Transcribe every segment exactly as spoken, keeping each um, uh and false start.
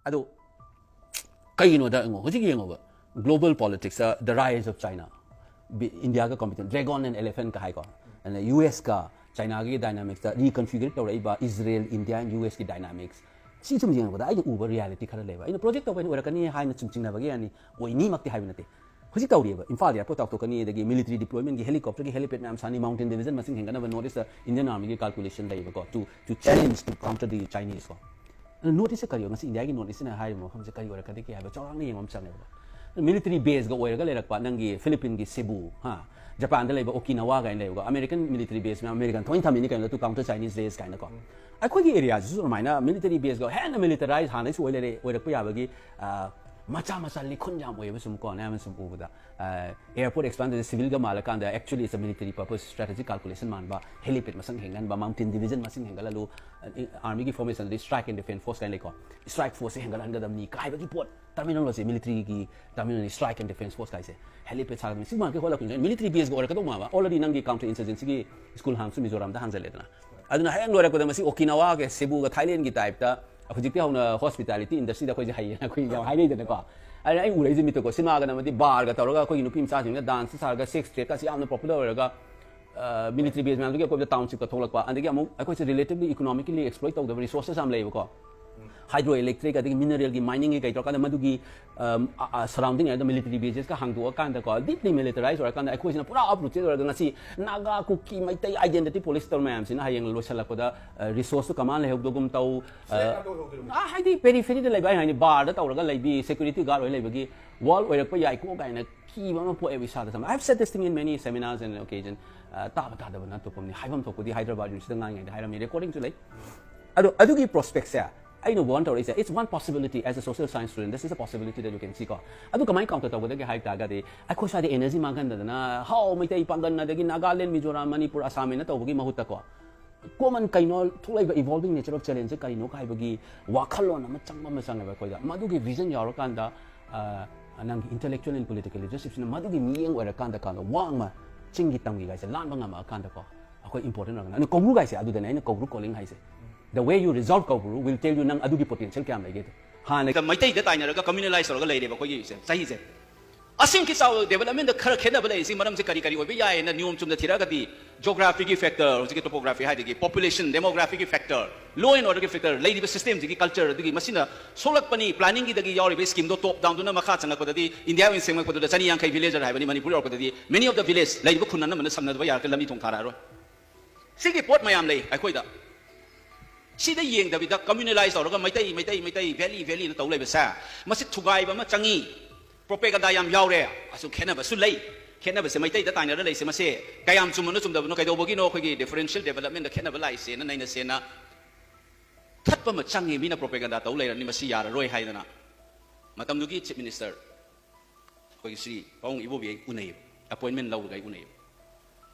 ꯑꯗꯣ ꯀꯩꯒꯤꯅꯣꯗ ꯌꯦꯡꯉꯣ, ꯍꯧꯖꯤꯛ ꯌꯦꯡꯉꯣꯕ, global politics, the rise of China, ꯏꯟꯗꯤꯌꯥꯒ competition, dragon and elephant ꯀ ꯍꯥꯏꯀꯣ, ꯑꯗꯨꯅ ꯌꯨ ꯑꯦꯁꯀ ꯆꯥꯏꯅꯥꯒꯤ dynamics ꯇ reconfigure ꯇꯧꯔꯛꯏꯕ ꯏꯖꯔꯦꯜ, ꯏꯟꯗꯤꯌꯥ and ꯌꯨ ꯑꯦꯁꯀꯤ dynamics, ꯁꯤ ꯁꯨꯝ ꯌꯦꯡꯉꯛꯄꯗ ꯑꯩꯅ ꯎꯕ reality ꯈꯔ ꯂꯩꯕ꯫ ꯑꯩꯅ project ꯇꯧꯕ ꯑꯩꯅ ꯑꯣꯏꯔꯛꯀꯅꯤ ꯍꯥꯏꯅ ꯁꯨꯝ ꯆꯤꯡꯅꯕꯒꯤ ꯌꯥꯅꯤ, ꯑꯣꯏꯅꯤꯃꯛꯇꯤ ꯍꯥꯏꯕ ꯅꯠꯇꯦ꯫ ꯍꯧꯖꯤꯛ ꯇꯧꯔꯤꯑꯕ, ꯏꯝꯐꯥꯜ airport ꯇꯥꯎꯊꯣꯛꯀꯅꯤ, ꯑꯗꯒꯤ military deployment ꯒꯤ helicopter ꯒꯤ helipad ꯃꯌꯥꯝ ꯁꯥꯅꯤ, mountain division ꯃꯁꯤꯡ ꯍꯦꯟꯒꯠꯅꯕ North East ꯇ Indian Army ꯒꯤ calculation ꯂꯩꯌꯦꯕꯀꯣ, to, to challenge, to counter the Chinese ꯀꯣ꯫ ꯑꯗꯨ North East ꯁꯦ ꯀꯔꯤ, ꯉꯁꯤ ꯏꯟꯗꯤꯌꯥꯒꯤ North East ꯅ ꯍꯥꯏꯔꯤꯕ ꯃꯐꯝꯁꯦ ꯀꯔꯤ ꯑꯣꯏꯔꯛꯀꯗꯒꯦ ꯍꯥꯏꯕ ꯆꯥꯎꯔꯥꯛꯅ ꯌꯦꯡꯕ ꯑꯃ ꯆꯪꯉꯦꯕꯀꯣ꯫ Military base ꯒ ꯑꯣꯏꯔꯒ ꯂꯩꯔꯛꯄ ꯅꯪꯒꯤ ꯐꯤꯂꯤꯄꯤꯟꯒꯤ ꯁꯤꯕꯨ, ꯍꯥ, ꯖꯄꯥꯟꯗ ꯂꯩꯕ ꯑꯣꯀꯤꯅꯋꯥ ꯀꯥꯏꯅ ꯂꯩꯕꯀꯣ, American military base ꯃꯌꯥꯝ American ꯊꯑꯣꯏꯅ ꯊꯝꯃꯤꯅꯤ ꯀꯩꯅꯣ, to counter Chinese race ꯀꯥꯏꯅꯀꯣ꯫ ꯑꯩꯈꯣꯏꯒꯤ area ꯁꯤꯁꯨ ꯑꯗꯨꯃꯥꯏꯅ military base ꯒ ꯍꯦꯟꯅ militarize ꯍꯥꯟꯅꯩꯁꯨ ꯑꯣꯏ ꯂꯩꯔꯦ, ꯑꯣꯏꯔꯛꯄ ꯌꯥꯕꯒꯤ, ꯑ, ꯃꯆꯥ ꯃꯆꯥ ꯂꯤꯈꯨꯟ ꯌꯥꯝ ꯑꯣꯏꯌꯦꯕ ꯁꯨꯝ ꯀꯣ, ꯑꯌꯥꯝꯕ ꯁꯨꯝ ꯎꯕꯗ꯫ ꯑ, airport expand ꯇꯧꯔꯤꯁꯦ civil ꯒ ꯃꯥꯜꯂꯀꯥꯟꯗ actually it's a military purpose, strategic calculation ꯃꯥꯟꯕ, helipad ꯃꯁꯤꯡ ꯍꯦꯟꯒꯠꯍꯟꯕ, mountain division ꯃꯁꯤꯡ ꯍꯦꯟꯒꯠꯍꯜꯂꯨ, ꯑ, army ꯒꯤ formation D strike and defense force ꯀꯥꯏꯅ ꯂꯩꯀꯣ, strike force ꯁꯦ ꯍꯦꯟꯒꯠꯍꯟꯒꯗꯕꯅꯤ ꯀꯥꯏꯕꯒꯤ ꯄꯣꯠ, terminology, military ꯒꯤ terminology, strike and defense force ꯀꯥꯏꯁꯦ, helipad ꯁꯥꯒꯗꯕꯅꯤ꯫ ꯁꯤ ꯃꯥꯟꯈꯩ ꯍꯣꯠꯂꯛꯄꯅꯤꯅ military base ꯒ ꯑꯣꯏꯔꯛꯀꯗꯧ ꯃꯥꯟꯕ, already ꯅꯪꯒꯤ counter insurgency ꯒꯤ school ꯍꯥꯡꯁꯨ ꯃꯤꯖꯣꯔꯥꯝꯗ ꯍꯥꯡꯖꯜꯂꯦꯗꯅ꯫ ꯑꯗꯨꯅ ꯍꯌꯦꯡ ꯂꯣꯏꯔꯛꯄꯗ ꯃꯁꯤ ꯑꯣꯀꯤꯅꯋꯥꯒ ꯁꯤꯕꯨꯒ ꯊꯥꯏꯂꯦꯟꯒꯤ type ꯇ ꯍꯧꯖꯤꯛꯇꯤ ꯍꯧꯅ hospitality industry ꯗ ꯑꯩꯈꯣꯏꯁꯦ ꯍꯩꯌꯦꯅ ꯑꯩꯈꯣꯏ ꯌꯥꯝ ꯍꯥꯏꯅꯩꯗꯅꯀꯣ꯫ ꯑꯗꯨꯅ ꯑꯩ ꯎꯔꯛꯏꯁꯦ ꯃꯤꯠꯇꯀꯣ, ꯁꯤꯅꯦꯃꯥꯒ ꯅꯝꯃꯗꯤ bar ꯒ ꯇꯧꯔꯒ ꯑꯩꯈꯣꯏꯒꯤ ꯅꯨꯄꯤ ꯃꯆꯥꯁꯤꯡꯅ dance ꯁꯥꯔꯒ sex trade ꯀꯥꯁꯦ ꯌꯥꯝꯅ popular ꯑꯣꯏꯔꯒ, ꯑ, military base ꯃꯌꯥꯝꯗꯨꯒꯤ ꯑꯀꯣꯏꯕꯗ township ꯀ ꯊꯣꯛꯂꯛꯄ, ꯑꯗꯒꯤ ꯑꯃꯨꯛ ꯑꯩꯈꯣꯏꯁꯦ relatively economically exploit ꯇꯧꯗꯕ resources ꯌꯥꯝ ꯂꯩꯌꯦꯕꯀꯣ, hydroelectric ꯑꯗꯒꯤ mineral ꯒꯤ mining ꯒꯤ ꯀꯩ ꯇꯧꯔꯀꯥꯟꯗ ꯃꯗꯨꯒꯤ, ꯑꯝ, ꯑ, ꯑ, surrounding area ꯗ military bases ꯀ ꯍꯥꯡꯗꯣꯛꯑꯀꯥꯟꯗꯀꯣ, deeply militarized ꯑꯣꯏꯔꯀꯥꯟꯗ ꯑꯩꯈꯣꯏꯁꯤꯅ ꯄꯨꯔꯥ uprooted ꯑꯣꯏꯔꯒ ꯉꯁꯤ ꯅꯥꯒꯥ, ꯀꯨꯀꯤ, ꯃꯩꯇꯩ identity policy ꯇꯧꯔ ꯃꯌꯥꯝꯁꯤꯅ ꯍꯌꯦꯡ ꯂꯣꯏꯁꯤꯜꯂꯛꯄꯗ, ꯑ, resource ꯇꯨ ꯀꯃꯥꯏꯅ ꯂꯩꯍꯧꯗꯒꯨꯝ ꯇꯧ, ꯑ, ꯑ, ꯍꯥꯏꯗꯤ periphery ꯗ ꯂꯩꯕ, ꯑꯩ ꯍꯥꯏꯅꯤ bar ꯗ ꯇꯧꯔꯒ ꯂꯩꯕꯤ, security guard ꯑꯣꯏ ꯂꯩꯕꯒꯤ world ꯑꯣꯏꯔꯛꯄ ꯌꯥꯏꯀꯣ ꯀꯥꯏꯅ ꯀꯤꯕ ꯑꯃ ꯄꯣꯛꯑꯦꯕ ꯏꯁꯥꯗ꯫ I have said this thing in many seminars and occasion. ꯑ, ꯇꯥꯕ ꯇꯥꯗꯕ ꯅꯠꯇꯣꯞꯄꯝꯅꯤ꯫ ꯍꯥꯏꯐꯝ ꯊꯣꯛꯄꯗꯤ ꯍꯥꯏꯗ꯭ꯔꯕꯥꯗ ꯌꯨꯅꯤꯚꯔꯁꯤꯇꯤꯗ ꯉꯥꯡꯉꯤꯉꯩꯗ ꯍꯥꯏꯔꯝꯃꯤ, recording ꯁꯨ ꯂꯩ꯫ ꯑꯗꯣ ꯑꯗꯨꯒꯤ prospect ꯁꯦ ꯑꯩꯅ warn ꯇꯧꯔꯛꯏꯁꯦ, it's one possibility, as a social science student, this is a possibility that you can see ꯀꯣ꯫ ꯑꯗꯨ ꯀꯃꯥꯏꯅ counter ꯇꯧꯒꯗꯒꯦ ꯍꯥꯏ ꯇꯥꯔꯒꯗꯤ, ꯑꯩꯈꯣꯏ ꯁ꯭ꯋꯥꯏꯗ energy ꯃꯥꯡꯍꯟꯗꯗꯅ ꯍꯥꯎ ꯃꯩꯇꯩ ꯄꯥꯡꯒꯟ ꯑꯗꯒꯤ ꯅꯥꯒꯥꯂꯦꯟ, ꯃꯤꯖꯣꯔꯥꯝ, ꯃꯅꯤꯄꯨꯔ, ꯑꯁꯥꯝ ꯍꯥꯏꯅ ꯇꯧꯕꯒꯤ ꯃꯍꯨꯠꯇꯀꯣ, common ꯀꯩꯅꯣ ꯊꯣꯛꯂꯛꯏꯕ evolving nature of challenge ꯁꯦ ꯀꯔꯤꯅꯣ ꯍꯥꯏꯕꯒꯤ ꯋꯥꯈꯜꯂꯣꯟ ꯑꯃ ꯆꯪꯕ ꯑꯃ ꯆꯪꯉꯦꯕ ꯑꯩꯈꯣꯏꯗ꯫ ꯃꯗꯨꯒꯤ vision ꯌꯥꯎꯔꯀꯥꯟꯗ, ꯑ, ꯅꯪꯒꯤ intellectual and political leadership ꯁꯤꯅ ꯃꯗꯨꯒꯤ ꯃꯤꯠꯌꯦꯡ ꯑꯣꯏꯔꯀꯥꯟꯗ ꯀꯥꯟꯗ ꯋꯥꯡꯃ ꯆꯤꯡꯒꯤ ꯇꯝꯒꯤ ꯒꯥꯏꯁꯦ ꯂꯥꯟꯕ ꯉꯝꯃꯛꯑꯀꯥꯟꯗꯀꯣ, ꯑꯩꯈꯣꯏ important ꯑꯣꯏꯔꯀꯥꯟꯗ꯫ ꯑꯗꯨ ꯀꯧꯕ꯭ꯔꯨ ꯒꯥꯏꯁꯦ ꯑꯗꯨꯗꯅꯦ ꯑꯩꯅ ꯀꯧꯕ꯭ꯔꯨ calling ꯍꯥꯏꯁꯦ꯫ The way you resolve Kaubru will tell you ꯅꯪ ꯑꯗꯨꯒꯤ potential ꯀꯌꯥꯝ ꯂꯩꯒꯦꯗꯣ꯫ ꯍꯥꯟꯅ ꯃꯩꯇꯩꯗ ꯇꯥꯏꯅꯔꯒ communalize ꯇꯧꯔꯒ ꯂꯩꯔꯦꯕ ꯑꯩꯈꯣꯏꯒꯤ ꯆꯍꯤꯁꯦ꯫ ꯑꯁꯤꯒꯤ ꯆꯥꯎ development ꯗ ꯈꯔ ꯈꯦꯠꯅꯕ ꯂꯩꯔꯤꯁꯤ ꯃꯔꯝꯁꯦ ꯀꯔꯤ ꯀꯔꯤ ꯑꯣꯏꯕ ꯌꯥꯏꯅ ꯅꯤꯌꯣꯝ ꯆꯨꯝꯅ ꯊꯤꯔꯛꯑꯒꯗꯤ geography ꯒꯤ factor, ꯍꯧꯖꯤꯛꯀꯤ topography ꯍꯥꯏꯗꯒꯤ population, demography ꯒꯤ factor, law and order ꯒꯤ factor, ꯂꯩꯔꯤꯕ system ꯁꯤꯒꯤ culture, ꯑꯗꯨꯒꯤ ꯃꯁꯤꯅ ꯁꯣꯛꯂꯛꯄꯅꯤ꯫ Planning ꯒꯤꯗꯒꯤ ꯌꯥꯎꯔꯤꯕ scheme ꯗꯣ top down ꯗꯨꯅ ꯃꯈꯥ ꯆꯪꯉꯛꯄꯗꯗꯤ, ꯏꯟꯗꯤꯌꯥ ꯑꯣꯏꯅ ꯁꯦꯝꯂꯛꯄꯗꯗꯤ ꯆꯅꯤ ꯌꯥꯡꯈꯩ villager ꯍꯥꯏꯕꯅꯤ, Manipur ꯌꯧꯔꯛꯄꯗꯗꯤ many of the village, ꯂꯩꯔꯤꯕ ꯈꯨꯟ ꯑꯅꯝꯕꯅ ꯁꯝꯅꯗꯕ ꯌꯥꯔꯛꯇ꯭ꯔꯦ, ꯂꯝꯕꯤ ꯊꯣꯡ ꯊꯥꯔꯛꯑꯔꯣꯏ꯫ ꯁꯤꯒꯤ ꯄꯣꯠ ꯃꯌꯥꯝ ꯂꯩ ꯑꯩꯈꯣꯏꯗ꯫ ꯁꯤꯗ ꯌꯦꯡꯗꯕꯤꯗ communalize ꯇꯧꯔꯒ ꯃꯩꯇꯩ, ꯃꯩꯇꯩ, ꯃꯩꯇꯩ, valley, valley ꯅ ꯇꯧ ꯂꯩꯕꯁꯦ, ꯃꯁꯤ ꯊꯨꯒꯥꯏꯕ ꯑꯃ ꯆꯪꯉꯤ꯫ Propaganda ꯌꯥꯝ ꯌꯥꯎꯔꯦ꯫ ꯑꯁꯨ ꯈꯦꯠꯅꯕꯁꯨ ꯂꯩ꯫ ꯈꯦꯠꯅꯕꯁꯦ ꯃꯩꯇꯩꯗ ꯇꯥꯏꯅꯔ ꯂꯩꯁꯦ, ꯃꯁꯦ ꯀꯌꯥꯝ ꯆꯨꯝꯕꯅꯣ ꯆꯨꯝꯗꯕꯅꯣ, ꯀꯩꯗꯧꯕꯒꯤꯅꯣ ꯑꯩꯈꯣꯏꯒꯤ differential development ꯗ ꯈꯦꯠꯅꯕ ꯂꯥꯛꯏꯁꯦꯅ ꯅꯩꯅꯁꯦꯅ ꯊꯠꯄ ꯑꯃ ꯆꯪꯉꯤ꯫ ꯃꯤꯅ propaganda ꯇꯧ ꯂꯩꯔꯕꯅꯤ, ꯃꯁꯤ ꯌꯥꯔꯔꯣꯏ ꯍꯥꯏꯗꯅ ꯃꯇꯝꯗꯨꯒꯤ chief minister ꯑꯩꯈꯣꯏꯒꯤ ꯁ꯭ꯔꯤ ꯄꯥꯕꯨꯡ ꯏꯕꯣꯕꯤ ꯑꯩ ꯎꯅꯩꯌꯦꯕ, appointment ꯂꯧꯔꯒ ꯑꯩ ꯎꯅꯩꯌꯦꯕ꯫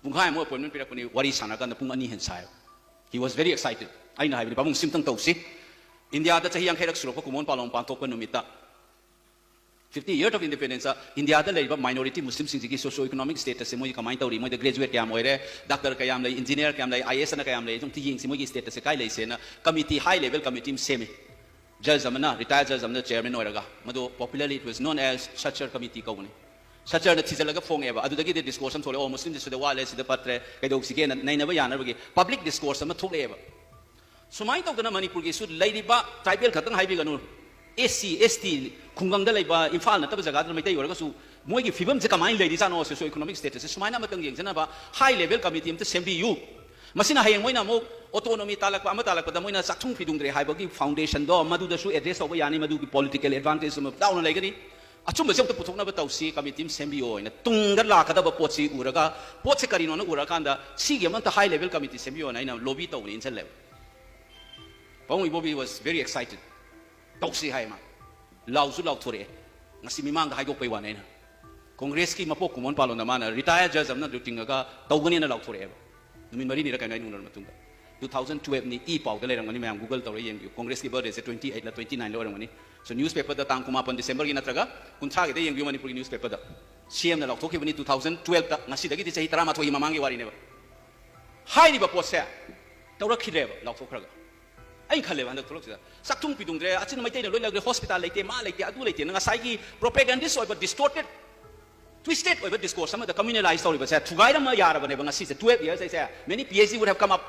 ꯄꯨꯡꯈꯥꯏꯃꯨꯛ appointment ꯄꯤꯔꯛꯄꯅꯤ, ꯋꯥꯔꯤ ꯁꯥꯟꯅꯔꯀꯥꯟꯗ ꯄꯨꯡ ꯑꯅꯤ ꯍꯦꯟꯅ ꯁꯥꯏꯌꯦꯕ꯫ He was very excited. ꯑꯩꯅ ꯍꯥꯏꯕꯅꯤ, "ꯄꯥꯕꯨꯡ, ꯁꯤꯝꯇꯪ ꯇꯧꯁꯤ꯫ ꯏꯟꯗꯤꯌꯥꯗ ꯆꯍꯤ ꯌꯥꯡꯈꯩꯔꯛ ꯁꯨꯔꯛꯄ ꯀꯨꯝꯑꯣꯟ ꯄꯥꯂꯣꯟ ꯄꯥꯡꯊꯣꯛꯄ ꯅꯨꯃꯤꯠꯇ, fifty years of independence ꯗ ꯏꯟꯗꯤꯌꯥꯗ ꯂꯩꯔꯤꯕ minority ꯃꯨꯁꯂꯤꯝꯁꯤꯡꯁꯤꯒꯤ socio economic status ꯁꯦ ꯃꯣꯏ ꯀꯃꯥꯏꯅ ꯇꯧꯔꯤ, ꯃꯣꯏꯗ graduate ꯀꯌꯥꯝ ꯑꯣꯏꯔꯦ, doctor ꯀꯌꯥꯝ ꯂꯩ, engineer ꯀꯌꯥꯝ ꯂꯩ, IAS ꯅ ꯀꯌꯥꯝ ꯂꯩ, ꯑꯝꯇ ꯌꯦꯡꯁꯤ, ꯃꯣꯏꯒꯤ status ꯁꯦ ꯀꯥꯏ ꯂꯩꯁꯦꯅ" committee, high level committee ꯑꯃ ꯁꯦꯝꯃꯤ꯫ Judge ꯑꯃꯅ, retired judge ꯑꯃꯅ chairman ꯑꯣꯏꯔꯒ, ꯃꯗꯨ popularly it was known as Sachar Committee ꯀꯧꯕꯅꯤ꯫ Sachar ꯅ ꯊꯤꯖꯤꯜꯂꯒ ꯐꯣꯡꯉꯦꯕ꯫ ꯑꯗꯨꯗꯒꯤꯗꯤ discourse ꯑꯃ ꯊꯣꯛꯂꯛꯑꯦ, "ꯑꯣ, ꯃꯨꯁꯂꯤꯝꯁꯦ ꯁꯤꯗ ꯋꯥꯠꯂꯦ, ꯁꯤꯗ ꯐꯠꯇ꯭ꯔꯦ, ꯀꯩꯗꯧꯁꯤꯒꯦꯅ" ꯅꯩꯅꯕ ꯌꯥꯅꯕꯒꯤ public discourse ꯑꯃ ꯊꯣꯛꯂꯛꯑꯦꯕ꯫ ꯁꯨꯃꯥꯏꯅ ꯇꯧꯗꯅ ꯃꯅꯤꯄꯨꯔꯒꯤꯁꯨ ꯂꯩꯔꯤꯕ tribal ꯈꯛꯇꯪ ꯍꯥꯏꯕꯤꯒꯅꯨ, SC, ST, ꯈꯨꯡꯒꯪꯗ ꯂꯩꯕ, ꯏꯝꯐꯥꯜ ꯅꯠꯇꯕ ꯖꯒꯥꯗ ꯃꯩꯇꯩ ꯑꯣꯏꯔꯒꯁꯨ ꯃꯣꯏꯒꯤ ꯐꯤꯕꯝꯁꯦ ꯀꯃꯥꯏꯅ ꯂꯩꯔꯤꯖꯥꯠꯅꯣ, socio economic status ꯁꯦ ꯁꯨꯃꯥꯏꯅ ꯑꯃꯇꯪ ꯌꯦꯡꯖꯅꯕ high level committee ꯑꯃꯇ ꯁꯦꯝꯕꯤꯌꯨ꯫ ꯃꯁꯤꯅ ꯍꯌꯦꯡ ꯃꯣꯏꯅ ꯑꯃꯨꯛ autonomy ꯇꯥꯜꯂꯛꯄ ꯑꯃ ꯇꯥꯜꯂꯛꯄꯗ ꯃꯣꯏꯅ ꯆꯥꯛꯊꯨꯡ ꯐꯤꯗꯨꯡꯗ꯭ꯔꯦ ꯍꯥꯏꯕꯒꯤ foundation ꯗꯣ ꯃꯗꯨꯗꯁꯨ address ꯇꯧꯕ ꯌꯥꯅꯤ, ꯃꯗꯨꯒꯤ political advantage ꯑꯃ ꯌꯥꯎꯅ ꯂꯩꯒꯅꯤ꯫ ꯑꯆꯨꯝꯕꯁꯦ ꯑꯃꯨꯛꯇ ꯄꯨꯊꯣꯛꯅꯕ ꯇꯧꯁꯤ, committee ꯑꯃ ꯁꯦꯝꯕꯤꯌꯣ ꯍꯥꯏꯅ ꯇꯨꯡꯗ ꯂꯥꯛꯀꯗꯕ ꯄꯣꯠꯁꯤ ꯎꯔꯒ, ꯄꯣꯠꯁꯦ ꯀꯔꯤꯅꯣꯅ ꯎꯔꯀꯥꯟꯗ ꯁꯤꯒꯤ ꯑꯃ ꯑꯝꯇ high level committee ꯁꯦꯝꯕꯤꯌꯣꯅ ꯑꯩꯅ lobby ꯇꯧꯕꯅꯤ, ꯏꯟꯁꯤꯜꯂꯦꯕ꯫ ꯄꯥꯕꯨꯡ ꯏꯕꯣꯕꯤ was very excited꯫ "ꯇꯧꯁꯤ" ꯍꯥꯏ ꯃꯥ꯫ ꯂꯥꯎꯁꯨ ꯂꯥꯎꯊꯣꯔꯛꯑꯦ꯫ ꯉꯁꯤ ꯃꯤꯃꯥꯡꯗ ꯍꯥꯏꯗꯣꯛꯄꯩ ꯋꯥꯅꯤ ꯑꯩꯅ꯫ Congress ꯀꯤ ꯃꯄꯣꯛ ꯀꯨꯝꯑꯣꯟ ꯄꯥꯂꯣꯟꯗ ꯃꯥꯅ retired judge ꯑꯃꯅ ꯂꯨꯆꯤꯡꯉꯒ ꯇꯧꯒꯅꯦꯅ ꯂꯥꯎꯊꯣꯔꯛꯑꯦꯕ꯫ ꯅꯨꯃꯤꯠ ꯃꯔꯤꯅꯤꯔ ꯀꯩꯅꯣ ꯑꯩꯅ ꯎꯅꯔ ꯃꯇꯨꯡꯗ꯫ Two thousand twelve ꯅꯤ, ꯏ ꯄꯥꯎꯗ ꯂꯩꯔꯝꯒꯅꯤ, ꯃꯌꯥꯝ Google ꯇꯧꯔ ꯌꯦꯡꯕꯤꯌꯨ꯫ Congress ꯀꯤ birthday ꯁꯦ twenty eight ꯂ twenty nine ꯂ ꯑꯣꯏꯔꯝꯒꯅꯤ꯫ So newspaper ꯗ ꯇꯥꯡ ꯀꯨꯟꯃꯥꯄꯟ December ꯒꯤ ꯅꯠꯇ꯭ꯔꯒ ꯀꯨꯟꯊ꯭ꯔꯥꯒꯤꯗ ꯌꯦꯡꯕꯤꯌꯨ ꯃꯅꯤꯄꯨꯔꯒꯤ newspaper ꯗ꯫ CM ꯅ ꯂꯥꯎꯊꯣꯛꯈꯤꯕꯅꯤ two thousand twelve ꯇ, ꯉꯁꯤꯗꯒꯤꯗꯤ ꯆꯍꯤ ꯇꯔꯥꯃꯥꯊꯣꯏꯒꯤ ꯃꯃꯥꯡꯒꯤ ꯋꯥꯔꯤꯅꯦꯕ꯫ ꯍꯥꯏꯔꯤꯕ ꯄꯣꯠꯁꯦ ꯇꯧꯔꯛꯈꯤꯗ꯭ꯔꯦꯕ, ꯂꯥꯎꯊꯣꯛꯈ꯭ꯔꯒ꯫ ꯑꯩꯅ ꯈꯜꯂꯦꯕ ꯍꯟꯗꯛ ꯊꯣꯛꯂꯛꯁꯤꯗ ꯆꯥꯛꯊꯨꯡ ꯄꯤꯊꯨꯡꯗ꯭ꯔꯦ, ꯑꯆꯤꯟ ꯃꯩꯇꯩꯅ ꯂꯣꯏ ꯂꯧꯈ꯭ꯔꯦ, ꯍꯣꯁꯄꯤꯇꯥꯜ ꯂꯩꯇꯦ, ꯃꯥ ꯂꯩꯇꯦ, ꯑꯗꯨ ꯂꯩꯇꯦꯅ ꯉꯁꯥꯏꯒꯤ propagandist ꯑꯣꯏꯕ distorted, twisted ꯑꯣꯏꯕ discourse ꯑꯃꯗ communalize ꯇꯧꯔꯤꯕꯁꯦ ꯊꯨꯒꯥꯏꯔꯝꯃ ꯌꯥꯔꯕꯅꯦꯕ꯫ ꯉꯁꯤꯁꯦ twelve years ꯍꯥꯏꯁꯦ, many PhD would have come up,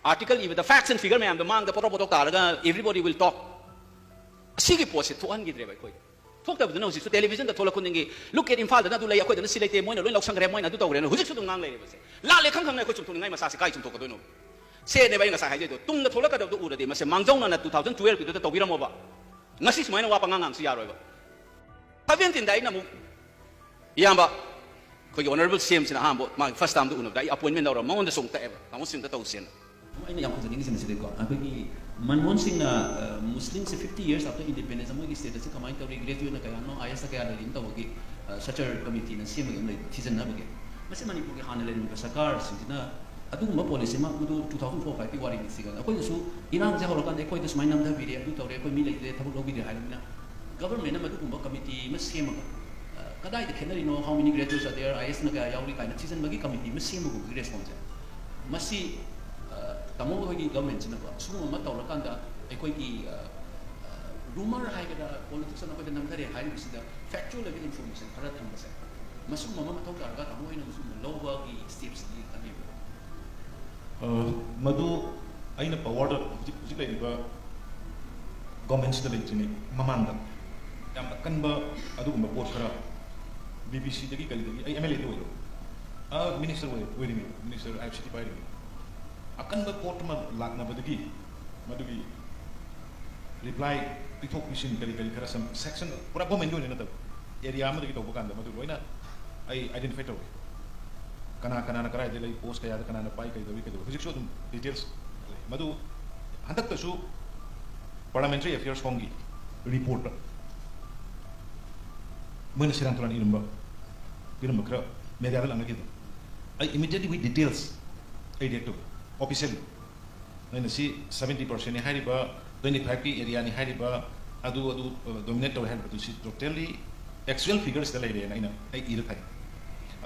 article ꯏꯕꯗ facts and figure ꯃꯌꯥꯝꯗꯣ ꯃꯥꯡꯗ ꯄꯣꯇꯣꯛ ꯄꯣꯇꯣꯛ ꯇꯥꯔꯒ everybody will talk꯫ ꯑꯁꯤꯒꯤ ꯄꯣꯠꯁꯦ ꯊꯣꯛꯍꯟꯈꯤꯗ꯭ꯔꯦꯕ ꯑꯩꯈꯣꯏꯗ꯫ ꯊꯣꯛꯇꯕꯗꯨꯅ ꯍꯧꯖꯤꯛꯁꯨ televisionꯗ ꯊꯣꯛꯂꯛ ꯈꯨꯗꯤꯡꯒꯤ, "Look at ꯏꯝꯐꯥꯜꯗꯅ ꯑꯗꯨ ꯂꯩ, ꯑꯩꯈꯣꯏꯗꯅ ꯁꯤ ꯂꯩꯇꯦ, ꯃꯣꯏꯅ ꯂꯣꯏ ꯂꯧꯁꯟꯈ꯭ꯔꯦ, ꯃꯣꯏꯅ ꯑꯗꯨ ꯇꯧꯈ꯭ꯔꯦꯅ" ꯍꯧꯖꯤꯛꯁꯨ ꯑꯗꯨꯝ ꯉꯥꯡ ꯂꯩꯔꯤꯕꯁꯦ꯫ ꯂꯥꯜꯂꯦ ꯈꯪ ꯈꯪꯅ ꯑꯩꯈꯣꯏ ꯆꯨꯝꯊꯣꯛꯅꯤꯡꯉꯥꯏ ꯃꯆꯥꯛꯁꯦ ꯀꯥꯏ ꯆꯨꯝꯊꯣꯛꯀꯗꯣꯏꯅꯣ? ꯁꯦꯅꯦꯕ ꯑꯩ ꯉꯁꯥꯏ ꯍꯥꯏꯖꯩꯗꯣ, ꯇꯨꯡꯗ ꯊꯣꯛꯂꯛꯀꯗꯕꯗꯣ ꯎꯔꯗꯤ ꯃꯁꯦ ꯃꯥꯡꯖꯧꯅꯅ two thousand twelveꯀꯤꯗꯨꯗ ꯇꯧꯕꯤꯔꯝꯃꯣꯕ꯫ ꯉꯁꯤ ꯁꯨꯃꯥꯏꯅ ꯋꯥ ꯄꯉꯥꯡ ꯉꯥꯡꯁꯨ ꯌꯥꯔꯣꯏꯕ꯫ Seventeenꯗ ꯑꯩꯅ ꯑꯃꯨꯛ, ꯏꯌꯥꯝꯕ, ꯑꯩꯈꯣꯏꯒꯤ Honourable CMꯁꯤꯅ ꯑꯍꯥꯟꯕ ꯃꯥꯒꯤ first termꯗ ꯎꯅꯕꯗ ꯑꯩ appointment ꯂꯧꯔ ꯃꯉꯣꯟꯗꯁꯨ ꯑꯃꯨꯛ ꯇꯛꯑꯦꯕ, ꯇꯥꯃꯣ ꯁꯤꯝꯇ ꯇꯧꯁꯦꯅ꯫ ꯑꯩꯅ ꯌꯥꯝ ꯐꯖꯅꯤꯡꯉꯤꯁꯦ ꯃꯁꯤꯗꯩꯀꯣ, ꯑꯩꯈꯣꯏꯒꯤ ꯃꯟꯃꯣꯍꯟ ꯁꯤꯡꯅ, ꯑ, ꯃꯨꯁꯂꯤꯝꯁꯦ fifty years after independence ꯃꯣꯏꯒꯤ statusꯁꯦ ꯀꯃꯥꯏꯅ ꯇꯧꯔꯤ, graduateꯅ ꯀꯌꯥꯅꯣ, IASꯅ ꯀꯌꯥ ꯂꯩꯔꯤꯅ ꯇꯧꯕꯒꯤ, ꯑ, search committeeꯅ ꯁꯦꯝꯕꯒꯤ ꯑꯃ ꯂꯩ, ꯊꯤꯖꯤꯟꯅꯕꯒꯤ꯫ ꯃꯁꯤ ꯃꯅꯤꯄꯨꯔꯒꯤ ꯍꯥꯟꯅ ꯂꯩꯔꯝꯃꯤꯕ ꯁꯔꯀꯥꯔꯁꯤꯡꯁꯤꯅ ꯑꯗꯨꯒꯨꯝꯕ policy ꯑꯃ, ꯃꯗꯨ two thousand four fiveꯀꯤ ꯋꯥꯔꯤꯅꯤ ꯁꯤꯒ꯫ ꯑꯩꯈꯣꯏꯅꯁꯨ ꯏꯔꯥꯡꯁꯦ ꯍꯧꯔꯀꯥꯟꯗ ꯑꯩꯈꯣꯏꯗ ꯁꯨꯃꯥꯏꯅ ꯅꯝꯊꯕꯤꯔꯦ, ꯑꯗꯨ ꯇꯧꯔꯦ, ꯑꯩꯈꯣꯏ ꯃꯤ ꯂꯩꯇ꯭ꯔꯦ, ꯊꯕꯛ ꯂꯧꯕꯤꯗ꯭ꯔꯦ ꯍꯥꯏꯔꯕꯅꯤꯅ, governmentꯅ ꯃꯗꯨꯒꯨꯝꯕ committee ꯑꯃ ꯁꯦꯝꯃꯒ, ꯑ, ꯀꯗꯥꯏꯗ ꯈꯦꯠꯅꯔꯤꯅꯣ, how many graduates are there, IASꯅ ꯀꯌꯥ ꯌꯥꯎꯔꯤ ꯀꯥꯏꯅ ꯊꯤꯖꯤꯟꯕꯒꯤ committee ꯑꯃ ꯁꯦꯝꯕꯒꯨꯝꯕꯒꯤ responseꯁꯦ꯫ ꯃꯁꯤ, ꯑ, ꯇꯥꯃꯣ ꯍꯣꯏꯒꯤ governmentꯁꯤꯅꯀꯣ, ꯑꯁꯤꯒꯨꯝꯕ ꯑꯃ ꯇꯧꯔꯀꯥꯟꯗ ꯑꯩꯈꯣꯏꯒꯤ, ꯑ, ꯑ, rumor ꯍꯥꯏꯒꯗ꯭ꯔꯥ, politicsꯅ ꯑꯩꯈꯣꯏꯗ ꯅꯝꯊꯔꯦ ꯍꯥꯏꯔꯤꯕꯁꯤꯗ factual ꯑꯣꯏꯕ information ꯈꯔ ꯊꯝꯕꯁꯦ, ꯃꯁꯤꯒꯨꯝꯕ ꯑꯃ ꯃꯊꯧ ꯇꯥꯔꯒ ꯇꯥꯃꯣ ꯍꯣꯏꯅ ꯃꯁꯤꯒꯨꯝꯕ ꯂꯧꯕꯒꯤ stepsꯇꯤ ꯈꯟꯕꯤꯕ꯭ꯔꯥ? ꯑ, ꯃꯗꯨ ꯑꯩꯅ powerꯗ ꯍꯧꯖꯤꯛ, ꯍꯧꯖꯤꯛ ꯂꯩꯔꯤꯕ governmentꯁꯤꯗ ꯂꯩꯇ꯭ꯔꯤꯉꯩ ꯃꯃꯥꯡꯗ ꯌꯥꯝ ꯑꯀꯟꯕ ꯑꯗꯨꯒꯨꯝꯕ ꯄꯣꯠ ꯈꯔ BBCꯗꯒꯤ ꯀꯔꯤꯗꯒꯤ, ꯑꯩ MLAꯗꯤ ꯑꯣꯏꯔꯣꯏ, ꯑ, minister ꯑꯣꯏ-, ꯑꯣꯏꯔꯤꯉꯩ, minister IFCT ꯄꯥꯏꯔꯤꯉꯩ ꯑꯀꯟꯕ ꯄꯣꯠ ꯑꯃ ꯂꯥꯛꯅꯕꯗꯒꯤ ꯃꯗꯨꯒꯤ reply ꯄꯤꯊꯣꯛ ꯄꯤꯁꯤꯟ ꯀꯔꯤ ꯀꯔꯤ ꯈꯔ ꯁꯝ-, section ꯄꯨꯔꯥ governmentꯀꯤ ꯑꯣꯏꯅ ꯅꯠꯇꯕ, area ꯑꯃꯗꯒꯤ ꯇꯧꯕ ꯀꯥꯟꯗ ꯃꯗꯨ ꯂꯣꯏꯅ ꯑꯩ identify ꯇꯧꯏ꯫ ꯀꯅꯥ ꯀꯅꯥꯅ ꯀꯗꯥꯏꯗ ꯂꯩ, post ꯀꯌꯥꯗ ꯀꯅꯥꯅ ꯄꯥꯏ, ꯀꯩꯗꯧꯏ, ꯀꯩꯗꯧꯏ, ꯍꯧꯖꯤꯛꯁꯨ ꯑꯗꯨꯝ details ꯂꯩ꯫ ꯃꯗꯨ ꯍꯟꯗꯛꯇꯁꯨ parliamentary affairs ꯍꯣꯝꯒꯤ reportꯇ ꯃꯣꯏꯅ ꯁꯦꯔꯥꯟ ꯇꯨꯔꯥꯟ ꯏꯔꯝꯕ, ꯄꯤꯔꯝꯕ ꯈꯔ mediaꯗ ꯂꯥꯛꯅꯈꯤꯗꯅ, ꯑꯩ immediately with details ꯑꯩ react ꯇꯧꯏ, officially꯫ ꯅꯣꯏꯅ ꯁꯤ seventy percentꯅꯤ ꯍꯥꯏꯔꯤꯕ, twenty fiveꯀꯤ areaꯅꯤ ꯍꯥꯏꯔꯤꯕ, ꯑꯗꯨ, ꯑꯗꯨ, ꯑ, dominate ꯇꯧꯔꯦ ꯍꯥꯏꯔꯤꯕꯗꯨ ꯁꯤ totally actual figuresꯇ ꯂꯩꯔꯦꯅ ꯑꯩꯅ, ꯑꯩ ꯏꯔ ꯊꯥꯏ꯫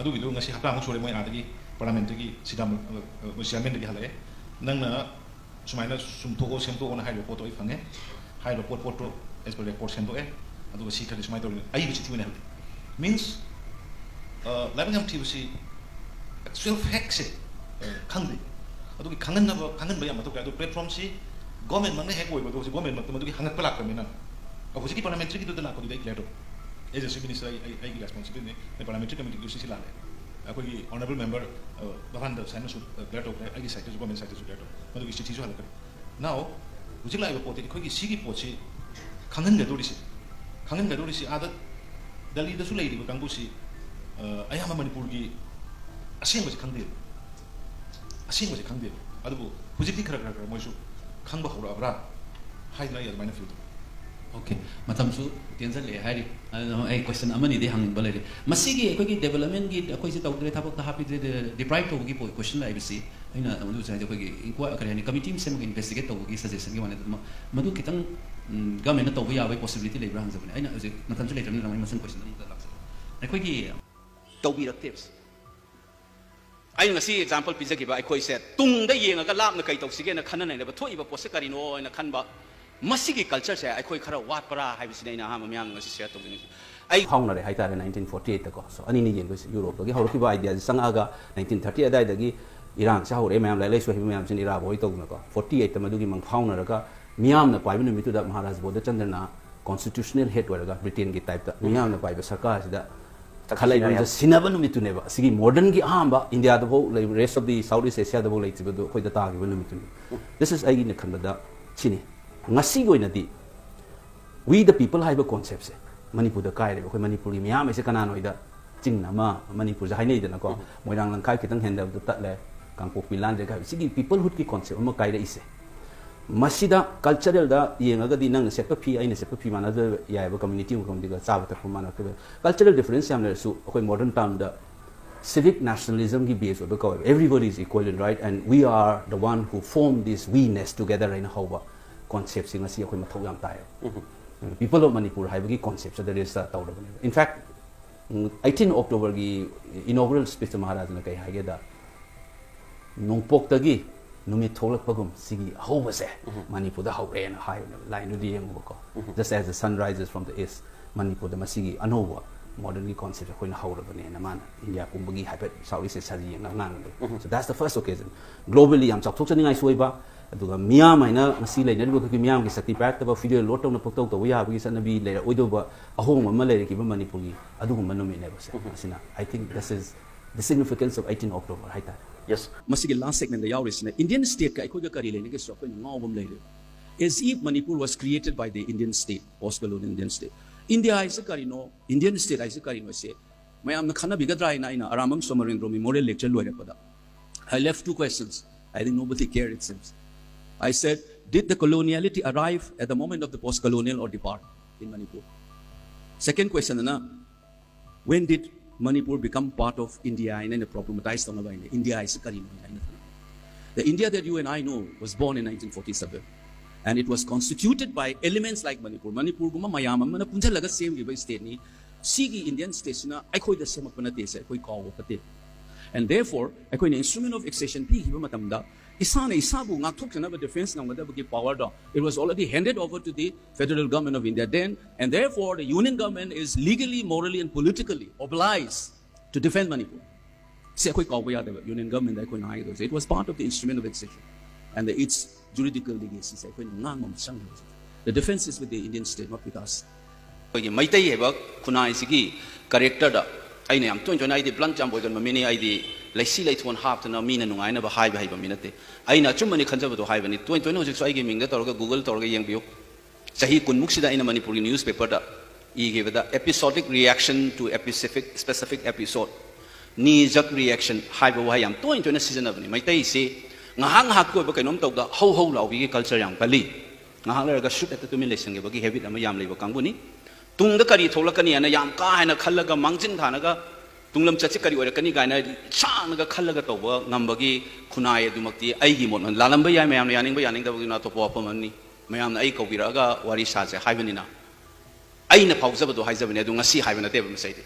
ꯑꯗꯨꯒꯤꯗꯨ ꯉꯁꯤ ꯍꯞꯇꯥꯃꯨꯛ ꯁꯨꯔꯦ ꯃꯣꯏ ꯑꯥꯗꯒꯤ parliamentꯇꯒꯤ ꯁꯤꯗ ꯑꯃꯨꯛ, ꯑ, ꯑ, ꯃꯣꯏ chairmanꯗꯒꯤ ꯍꯜꯂꯛꯑꯦ꯫ ꯅꯪꯅ ꯁꯨꯃꯥꯏꯅ ꯁꯨꯝ ꯊꯣꯛꯑꯣ, ꯁꯦꯝꯗꯣꯛꯑꯣꯅ ꯍꯥꯏꯔꯤꯕ ꯄꯣꯠꯇꯣ ꯑꯩ ꯐꯪꯉꯦ꯫ ꯍꯥꯏꯔꯤꯕ ꯄꯣꯠ ꯄꯣꯠꯇꯣ as per record ꯁꯦꯝꯗꯣꯛꯑꯦ꯫ ꯑꯗꯨꯒ ꯁꯤ ꯈꯔꯗꯤ ꯁꯨꯃꯥꯏꯅ ꯇꯧꯔꯤ, ꯑꯏꯕ ꯆꯤꯊꯤ ꯑꯣꯏꯅ ꯍꯥꯏꯕꯗꯤ꯫ ꯃꯤꯟꯁ, ꯂꯥꯏꯕꯛ ꯌꯥꯝ ꯊꯤꯕꯁꯤ ꯑꯦꯛꯆꯨꯋꯦꯜ ꯐꯦꯛꯁꯦ ꯈꯪꯗꯦ꯫ ꯑꯗꯨꯒꯤ ꯈꯪꯍꯟꯅꯕ, ꯈꯪꯍꯟꯕ ꯌꯥꯝ ꯃꯊꯧ ꯇꯥꯏ꯫ ꯑꯗꯨ ꯄ꯭ꯂꯦꯠꯐꯣꯔꯝꯁꯤ ꯒꯣꯔꯃꯦꯟꯃꯛꯅ ꯍꯦꯛ ꯑꯣꯏꯕꯗꯣ, ꯍꯧꯖꯤꯛ ꯒꯣꯔꯃꯦꯟꯃꯛꯇ ꯃꯗꯨꯒꯤ ꯍꯪꯉꯛꯄ ꯂꯥꯛꯇꯕꯅꯤꯅ꯫ ꯑ, ꯍꯧꯖꯤꯛꯀꯤ ꯄꯥꯔꯂꯥꯃꯦꯟꯇꯔꯤꯒꯤꯗꯨꯗ ꯂꯥꯛꯄꯗꯨꯗꯤ ꯑꯩ ꯀ꯭ꯂꯤꯌꯔ ꯇꯧ, ꯑꯦꯖ ꯑꯦ ꯆꯤꯐ ꯃꯤꯅꯤꯁꯇꯔ ꯑꯩ, ꯑꯩ, ꯑꯩꯒꯤ ꯔꯦꯁꯄꯣꯟꯁꯤꯕꯤꯂꯤꯇꯤꯅꯤ꯫ ꯑꯩ ꯄꯥꯔꯂꯥꯃꯦꯟꯇꯔꯤ ꯀꯃꯤꯇꯤꯗꯨ ꯁꯤ ꯁꯤ ꯂꯥꯜꯂꯦ꯫ ꯑꯩꯈꯣꯏꯒꯤ ꯑꯣꯅꯔꯦꯕꯜ ꯃꯦꯝꯕꯔ ꯕꯕꯥꯟꯗ ꯁꯥꯏꯅꯁꯨ ꯀ꯭ꯂꯤꯌꯔ ꯇꯧꯈ꯭ꯔꯦ, ꯑꯩꯒꯤ ꯁꯥꯏꯠꯇꯁꯨ, ꯒꯣꯔꯃꯦꯟ ꯁꯥꯏꯠꯇꯁꯨ ꯀ꯭ꯂꯤꯌꯔ ꯇꯧ, ꯃꯗꯨꯒꯤ ꯆꯤꯊꯤꯁꯨ ꯍꯜꯂꯛꯈ꯭ꯔꯦ꯫ ꯅꯥꯎ, ꯍꯧꯖꯤꯛ ꯂꯥꯛꯏꯕ ꯄꯣꯠꯇꯤ ꯑꯩꯈꯣꯏꯒꯤ ꯁꯤꯒꯤ ꯄꯣꯠꯁꯤ ꯈꯪꯍꯟꯒꯗꯧꯔꯤꯁꯦ, ꯈꯪꯍꯟꯒꯗꯧꯔꯤꯁꯤ ꯑꯥꯗ ꯗꯦꯜꯂꯤꯗꯁꯨ ꯂꯩꯔꯤꯕ ꯀꯥꯡꯕꯨꯁꯤ, ꯑ, ꯑꯌꯥꯝꯕ ꯃꯅꯤꯄꯨꯔꯒꯤ ꯑꯁꯦꯡꯕꯁꯤ ꯈꯪꯗꯦꯕ, ꯑꯁꯦꯡꯕꯁꯤ ꯈꯪꯗꯦꯕ꯫ ꯑꯗꯨꯕꯨ ꯍꯧꯖꯤꯛꯇꯤ ꯈꯔ ꯈꯔ ꯈꯔ ꯃꯣꯏꯁꯨ ꯈꯪꯕ ꯍꯧꯔꯛꯑꯕ꯭ꯔꯥ ꯍꯥꯏꯗꯅ ꯑꯩ ꯑꯗꯨꯃꯥꯏꯅ ꯐꯤꯜ ꯇꯧꯏ꯫ ꯑꯣꯀꯦ, ꯃꯇꯝꯁꯨ ꯇꯦꯟꯁꯤꯜꯂꯛꯑꯦ ꯍꯥꯏꯔꯤ꯫ ꯑꯗꯨꯅ ꯑꯩ ꯀꯣꯏꯁꯟ ꯑꯃꯅꯤꯗꯤ ꯍꯪꯅꯤꯡꯕ ꯂꯩꯔꯦ꯫ ꯃꯁꯤꯒꯤ ꯑꯩꯈꯣꯏꯒꯤ ꯗꯦꯕꯂꯞꯃꯦꯟꯒꯤ ꯑꯩꯈꯣꯏꯁꯦ ꯇꯧꯗ꯭ꯔꯦ, ꯊꯕꯛꯇ ꯍꯥꯞꯄꯤꯗ꯭ꯔꯦ, ꯗꯤꯄ꯭ꯔꯥꯏꯚ ꯇꯧꯕꯒꯤ ꯀꯣꯏꯁꯟ ꯂꯥꯛꯏꯕꯁꯤ ꯑꯩꯅ ꯇꯥꯃꯣꯗ ꯍꯥꯏꯗꯤ ꯑꯩꯈꯣꯏꯒꯤ ꯏꯟꯀ꯭ꯋꯥ-, ꯀꯔꯤ ꯍꯥꯏꯅꯤ, ꯀꯃꯤꯇꯤ ꯑꯃ ꯁꯦꯝꯃꯒ ꯏꯟꯚꯦꯁꯇꯤꯒꯦꯠ ꯇꯧꯕꯒꯤ ꯁꯖꯦꯁꯟꯒꯤ ꯋꯥꯅꯤ꯫ ꯑꯗꯨ ꯃ-, ꯃꯗꯨ ꯈꯤꯇꯪ ꯒꯃꯦꯟꯅ ꯇꯧꯕ ꯌꯥꯕꯒꯤ ꯄꯣꯁꯤꯕꯤꯂꯤꯇꯤ ꯂꯩꯕ꯭ꯔꯥ ꯍꯪꯖꯕꯅꯤ꯫ ꯑꯩꯅ ꯍꯧꯖꯤꯛ ꯃꯇꯝꯁꯨ ꯂꯩꯇ꯭ꯔꯕꯅꯤꯅ ꯃꯊꯪ ꯀꯣꯏꯁꯟ ꯑꯃꯨꯛꯇ ꯂꯥꯛꯆꯒꯦ꯫ ꯑꯩꯈꯣꯏꯒꯤ ꯇꯧꯕꯤꯔꯛꯇꯦꯕꯁꯦ꯫ ꯑꯩꯅ ꯉꯁꯤ ꯑꯦꯛꯖꯥꯝꯄꯜ ꯄꯤꯖꯈꯤꯕ, ꯑꯩꯈꯣꯏꯁꯦ ꯇꯨꯡꯗ ꯌꯦꯡꯉꯒ ꯂꯥꯞꯅ ꯀꯩ ꯇꯧꯁꯤꯒꯦꯅ ꯈꯟꯅ ꯅꯩꯅꯕ ꯊꯣꯛꯏꯕ ꯄꯣꯠꯁꯦ ꯀꯔꯤꯅꯣ ꯍꯥꯏꯅ ꯈꯟꯕ, ꯃꯁꯤꯒꯤ ꯀꯜꯆꯔꯁꯦ ꯑꯩꯈꯣꯏ ꯈꯔ ꯋꯥꯠꯄ꯭ꯔꯥ ꯍꯥꯏꯕꯁꯤꯅꯤ ꯑꯩꯅ ꯑꯍꯥꯟꯕ ꯃꯤꯌꯥꯝ ꯉꯁꯤ ꯁꯤꯌꯔ ꯇꯧꯖꯅꯤꯡꯉꯤꯁꯦ꯫ ꯑꯩ ꯐꯥꯎꯅꯔꯦ ꯍꯥꯏꯇꯥꯔꯦ ꯅꯥꯏꯟꯇꯤꯟ ꯐꯣꯔꯇꯤ ꯑꯩꯠꯇꯀꯣ꯫ ꯁꯣ ꯑꯅꯤꯅ ꯌꯦꯡꯗꯣꯏꯁꯦ, ꯌꯨꯔꯣꯞꯇꯒꯤ ꯍꯧꯔꯛꯈꯤꯕ ꯑꯥꯏꯗꯤꯌꯥꯁꯦ ꯆꯪꯉꯛꯑꯒ ꯅꯥꯏꯟꯇꯤꯟ ꯊꯥꯔꯇꯤ ꯑꯗꯥꯏꯗꯒꯤ ꯏꯔꯥꯡꯁꯦ ꯍꯧꯔꯛꯑꯦ, ꯃꯌꯥꯝ ꯂꯥꯏꯔꯤꯛ ꯂꯥꯏꯁꯨ ꯍꯩꯕ ꯃꯌꯥꯝꯁꯤꯅ ꯏꯔꯥꯕꯣꯏ ꯇꯧꯗꯅꯀꯣ꯫ ꯐꯣꯔꯇꯤ ꯑꯩꯠꯇ ꯃꯗꯨꯒꯤ ꯃꯪꯐꯥꯎꯅꯔꯒ ꯃꯤꯌꯥꯝꯅ ꯄꯥꯏꯕ ꯅꯨꯃꯤꯠꯇꯨꯗ ꯃꯍꯥꯔꯥꯖ ꯕꯣꯙꯆꯟꯗ꯭ꯔꯅ ꯀꯣꯟꯁꯇꯤꯇ꯭ꯌꯨꯁꯅꯦꯜ ꯍꯦꯗ ꯑꯣꯏꯔꯒ ꯕ꯭ꯔꯤꯇꯦꯟꯒꯤ ꯇꯥꯏꯞꯇ ꯃꯤꯌꯥꯝꯅ ꯄꯥꯏꯕ ꯁꯔꯀꯥꯔꯁꯤꯗ ꯈꯜꯂꯛꯏꯕ ꯁꯤꯟꯅꯕ ꯅꯨꯃꯤꯠꯇꯨꯅꯦꯕ꯫ ꯁꯤꯒꯤ ꯃꯣꯗꯔꯟꯒꯤ ꯑꯍꯥꯟꯕ ꯏꯟꯗꯤꯌꯥꯗꯐꯥꯎ ꯂꯩ, rest of the South East Asiaꯗꯐꯥꯎ ꯂꯩꯇ꯭ꯔꯤꯕꯗꯨ ꯑꯩꯈꯣꯏꯗ ꯇꯥꯈꯤꯕ ꯅꯨꯃꯤꯠꯇꯨꯅꯤ꯫ This is ꯑꯩꯒꯤꯅ ꯈꯟꯕꯗ ꯁꯤꯅꯤ꯫ ꯉꯁꯤꯒꯤ ꯑꯣꯏꯅꯗꯤ we the people ꯍꯥꯏꯕ ꯀꯣꯟꯁꯦꯞꯁꯦ ꯃꯅꯤꯄꯨꯔꯗ ꯀꯥꯏꯔꯦꯕ꯫ ꯑꯩꯈꯣꯏ ꯃꯅꯤꯄꯨꯔꯒꯤ ꯃꯤꯌꯥꯝ ꯍꯥꯏꯁꯦ ꯀꯅꯥꯅꯣ ꯍꯥꯏꯗ ꯆꯤꯡꯅ ꯑꯃ ꯃꯅꯤꯄꯨꯔꯁꯦ ꯍꯥꯏꯅꯩꯗꯅꯀꯣ꯫ ꯃꯣꯏꯔꯥꯡ ꯂꯝꯈꯥꯏ ꯈꯤꯇꯪ ꯍꯦꯟꯗꯕꯗ ꯇꯠꯂꯦ, ꯀꯥꯡꯄꯣꯛꯄꯤ ꯂꯥꯟꯗ꯭ꯔꯦ ꯍꯥꯏꯕ ꯁꯤꯒꯤ peoplehoodꯀꯤ ꯀꯣꯟꯁꯦꯞ ꯑꯃ ꯀꯥꯏꯔꯛꯏꯁꯦ꯫ ꯃꯁꯤꯗ ꯀꯜꯆꯔꯦꯜꯗ ꯌꯦꯡꯉꯒꯗꯤ ꯅꯪꯅ ꯁꯦꯠꯄ ꯐꯤ, ꯑꯩꯅ ꯁꯦꯠꯄ ꯐꯤ ꯃꯥꯟꯅꯗꯕ ꯌꯥꯏꯑꯕ, ꯀꯝꯃ꯭ꯌꯨꯅꯤꯇꯤ ꯑꯃꯒ ꯀꯝꯃ꯭ꯌꯨꯅꯤꯇꯤꯒ ꯆꯥꯕ ꯊꯛꯄ ꯃꯥꯟꯅꯔꯛꯇꯕ, ꯀꯜꯆꯔꯦꯜ ꯗꯤꯐꯔꯦꯟꯁ ꯌꯥꯝ ꯂꯩꯔꯁꯨ ꯑꯩꯈꯣꯏ ꯃꯣꯗꯔꯟ ꯇꯥꯔꯝꯗ civic nationalismꯒꯤ ꯕꯦꯁ ꯑꯣꯏꯕ ꯀꯧꯋꯦꯕ꯫ Everybody is equal in right and we are the one who form this we ness together ꯍꯥꯏꯅ ꯍꯧꯕ ꯀꯣꯟꯁꯦꯞꯁꯤ ꯉꯁꯤ ꯑꯩꯈꯣꯏ ꯃꯊꯧ ꯌꯥꯝ ꯇꯥꯏꯌꯦꯕ꯫ People of Manipur ꯍꯥꯏꯕꯒꯤ ꯀꯣꯟꯁꯦꯞꯁꯤꯗ ꯔꯦꯖꯤꯁꯇꯔ ꯇꯧꯔꯕꯅꯦꯕ꯫ In fact, eighteen Octoberꯒꯤ inaugural speechꯇ ꯃꯍꯥꯔꯥꯖꯅ ꯀꯩ ꯍꯥꯏꯒꯦꯗ, ꯅꯣꯡꯄꯣꯛꯇꯒꯤ ꯅꯨꯃꯤꯠ ꯊꯣꯛꯂꯛꯄꯒꯨꯝ ꯁꯤꯒꯤ ꯑꯍꯧꯕꯁꯦ ꯃꯅꯤꯄꯨꯔꯗ ꯍꯧꯔꯛꯑꯦꯅ ꯍꯥꯏꯕꯅꯦꯕ꯫ ꯂꯥꯏꯟꯗꯨꯗꯤ ꯌꯦꯡꯉꯨꯕꯀꯣ, "Just as the sun rises from the east", ꯃꯅꯤꯄꯨꯔꯗ ꯃꯁꯤꯒꯤ ꯑꯅꯧꯕ modernꯒꯤ concept ꯑꯩꯈꯣꯏꯅ ꯍꯧꯔꯕꯅꯦꯅ ꯃꯥꯅ ꯏꯟꯗꯤꯌꯥ ꯄꯨꯝꯕꯒꯤ ꯍꯥꯏꯐꯦꯠ South East Asia ꯁꯥꯖꯤ ꯌꯦꯡꯅꯕ ꯉꯥꯡꯕꯅꯦ꯫ So that's the first occasion. Globally ꯌꯥꯝ ꯆꯥꯎꯊꯣꯛꯆꯅꯤꯡꯉꯥꯏꯁꯨ ꯑꯣꯏꯕ, ꯑꯗꯨꯒ ꯃꯤꯌꯥꯝ ꯍꯥꯏꯅ ꯉꯁꯤ ꯂꯩꯅꯔꯤꯕ ꯑꯩꯈꯣꯏꯒꯤ ꯃꯤꯌꯥꯝꯒꯤ ꯁꯛꯇꯤ ꯄꯥꯏꯔꯛꯇꯕ, feudal lord ꯇꯧꯅ ꯄꯪꯇꯧ ꯇꯧꯕ ꯌꯥꯕꯒꯤ ꯆꯠꯅꯕꯤ ꯂꯩꯔꯛꯑꯣꯏꯗꯧꯕ ꯑꯍꯣꯡꯕ ꯑꯃ ꯂꯩꯔꯛꯈꯤꯕ ꯃꯅꯤꯄꯨꯔꯒꯤ ꯑꯗꯨꯒꯨꯝꯕ ꯅꯨꯃꯤꯠꯅꯦꯕ ꯁꯦ꯫ ꯃꯁꯤꯅ, I think this is the significance of eighteen October ꯍꯥꯏꯇꯥꯔꯦ꯫ Yes. ꯃꯁꯤꯒꯤ last segmentꯗ ꯌꯥꯎꯔꯤꯁꯤꯅ Indian stateꯀ ꯑꯩꯈꯣꯏꯒ ꯀꯔꯤ ꯂꯩꯅꯒꯦꯁꯨ ꯑꯩꯈꯣꯏꯅ ꯉꯥꯎꯕ ꯑꯃ ꯂꯩꯔꯦ꯫ As if Manipur was created by the Indian state, post-colonial Indian state. India ꯍꯥꯏꯁꯦ ꯀꯔꯤꯅꯣ, Indian state ꯍꯥꯏꯁꯦ ꯀꯔꯤꯅꯣ ꯁꯦ ꯃꯌꯥꯝꯅ ꯈꯟꯅꯕꯤꯒꯗ꯭ꯔꯥ ꯍꯥꯏꯅ ꯑꯩꯅ ꯑꯔꯥꯝꯕꯝ ꯁꯣꯃꯣꯔꯦꯟꯗ꯭ꯔꯣ memorial lecture ꯂꯣꯏꯔꯛꯄꯗ, I left two questions. I think nobody cared, it seems. I said, "Did the coloniality arrive at the moment of the post-colonial or depart in Manipur?" Second question ꯑꯅ, "When did Manipur become part of India?" ꯍꯥꯏꯅ ꯑꯩꯅ problematize ꯇꯧꯅꯕ ꯍꯥꯏꯅ, India ꯍꯥꯏꯁꯤ ꯀꯔꯤꯅꯣ ꯍꯥꯏꯅ ꯈꯟꯅꯕ꯫ The India that you and I know was born in nineteen forty-seven, and it was constituted by elements like Manipur. ꯃꯅꯤꯄꯨꯔꯒꯨꯝꯕ ꯃꯌꯥꯝ ꯑꯃꯅ ꯄꯨꯟꯁꯤꯜꯂꯒ ꯁꯦꯝꯈꯤꯕ stateꯅꯤ꯫ ꯁꯤꯒꯤ Indian stateꯁꯤꯅ ꯑꯩꯈꯣꯏꯗ ꯁꯦꯝꯃꯛꯄ ꯅꯠꯇꯦ, ꯁꯦ ꯑꯩꯈꯣꯏ ꯀꯥꯎꯕ ꯐꯠꯇꯦ꯫ And therefore ꯑꯩꯈꯣꯏꯅ instrument of accession ꯄꯤꯈꯤꯕ ꯃꯇꯝꯗ ꯏꯁꯥꯅ ꯏꯁꯥꯕꯨ ꯉꯥꯛꯊꯣꯛꯆꯅꯕ, defense ꯉꯝꯒꯗꯕꯒꯤ powerꯗꯣ, it was already handed over to the federal government of India then, and therefore the union government is legally, morally and politically obliged to defend Manipur. ꯁꯤ ꯑꯩꯈꯣꯏ ꯀꯥꯎꯕ ꯌꯥꯗꯕ꯫ Union governmentꯗ ꯑꯩꯈꯣꯏꯅ ꯍꯥꯏꯒꯗꯕꯁꯦ, it was part of the instrument of accession and the, its juridical legacy ꯁꯦ ꯑꯩꯈꯣꯏꯅ ꯉꯥꯡꯕ ꯑꯃ ꯆꯪꯉꯦ ꯍꯧꯖꯤꯛ꯫ The defense is with the Indian state, not with us. ꯑꯩꯈꯣꯏꯒꯤ ꯃꯩꯇꯩ ꯍꯥꯏꯕ ꯈꯨꯟꯅꯥꯏꯁꯤꯒꯤ characterꯗ ꯑꯩꯅ ꯌꯥꯝ ꯇꯣꯏꯅ ꯇꯣꯏꯅ, ꯑꯩꯗꯤ blunt ꯌꯥꯝ ꯑꯣꯏꯒꯟꯕ ꯃꯤꯅꯤ, ꯑꯩꯗꯤ ꯂꯩꯁꯤ ꯂꯩꯊꯣꯟ ꯍꯥꯞꯇꯅ ꯃꯤꯅ ꯅꯨꯡꯉꯥꯏꯅꯕ ꯍꯥꯏꯕ ꯍꯩꯕ ꯃꯤ ꯅꯠꯇꯦ꯫ ꯑꯩꯅ ꯑꯆꯨꯝꯕꯅꯤ ꯈꯟꯖꯕꯗꯣ ꯍꯥꯏꯕꯅꯤ꯫ ꯇꯣꯏꯅ ꯇꯣꯏꯅ ꯍꯧꯖꯤꯛꯁꯨ ꯑꯩꯒꯤ ꯃꯤꯡꯗ ꯇꯧꯔꯒ Google ꯇꯧꯔꯒ ꯌꯦꯡꯕꯤꯌꯨ꯫ ꯆꯍꯤ ꯀꯨꯟꯃꯨꯛꯁꯤꯗ ꯑꯩꯅ ꯃꯅꯤꯄꯨꯔꯒꯤ newspaperꯗ ꯏꯈꯤꯕꯗ, "Episodic reaction to a specific, specific episode, knee jerk reaction" ꯍꯥꯏꯕ ꯋꯥꯍꯩ ꯌꯥꯝ ꯇꯣꯏꯅ ꯇꯣꯏꯅ ꯁꯤꯖꯤꯟꯅꯕꯅꯤ꯫ ꯃꯩꯇꯩꯁꯤ ꯉꯥꯏꯍꯥꯛ ꯉꯥꯏꯍꯥꯛꯀꯤ ꯑꯣꯏꯕ ꯀꯩꯅꯣꯝ ꯇꯧꯕꯗ ꯍꯧ ꯍꯧ ꯂꯥꯎꯕꯤꯒꯤ culture ꯌꯥꯝ ꯀꯜꯂꯤ꯫ ꯉꯥꯏꯍꯥꯛ ꯂꯩꯔꯒ ꯁꯨꯠ ꯍꯦꯛꯇ ꯇꯨꯃꯤꯟ ꯂꯩꯁꯟꯈꯤꯕꯒꯤ habit ꯑꯃ ꯌꯥꯝ ꯂꯩꯕ ꯀꯥꯡꯕꯨꯅꯤ꯫ ꯇꯨꯡꯗ ꯀꯔꯤ ꯊꯣꯛꯂꯛꯀꯅꯤ ꯍꯥꯏꯅ ꯌꯥꯝ ꯀꯥ ꯍꯦꯟꯅ ꯈꯜꯂꯒ, ꯃꯥꯡꯖꯤꯟ ꯊꯥꯅꯒ, ꯇꯨꯡꯂꯝꯆꯠꯁꯦ ꯀꯔꯤ ꯑꯣꯏꯔꯛꯀꯅꯤ ꯀꯥꯏꯅ ꯁꯥꯡꯅꯒ ꯈꯜꯂꯒ ꯇꯧꯕ ꯉꯝꯕꯒꯤ ꯈꯨꯟꯅꯥꯏ ꯑꯗꯨꯃꯛꯇꯤ ꯑꯩꯒꯤ ꯃꯣꯠ, ꯂꯥꯜꯂꯝꯕ ꯌꯥꯏ, ꯃꯌꯥꯝꯅ ꯌꯥꯅꯤꯡꯕ ꯌꯥꯅꯤꯡꯗꯕꯗꯨꯅ ꯑꯇꯣꯞꯄ ꯋꯥꯐꯝ ꯑꯃꯅꯤ꯫ ꯃꯌꯥꯝꯅ ꯑꯩ ꯀꯧꯕꯤꯔꯛꯑꯒ ꯋꯥꯔꯤ ꯁꯥꯁꯦ ꯍꯥꯏꯕꯅꯤꯅ ꯑꯩꯅ ꯐꯥꯎꯖꯕꯗꯣ ꯍꯥꯏꯖꯕꯅꯦ, ꯑꯗꯨ ꯉꯁꯤ ꯍꯥꯏꯕ ꯅꯠꯇꯦꯕ ꯃꯁꯤꯗꯤ꯫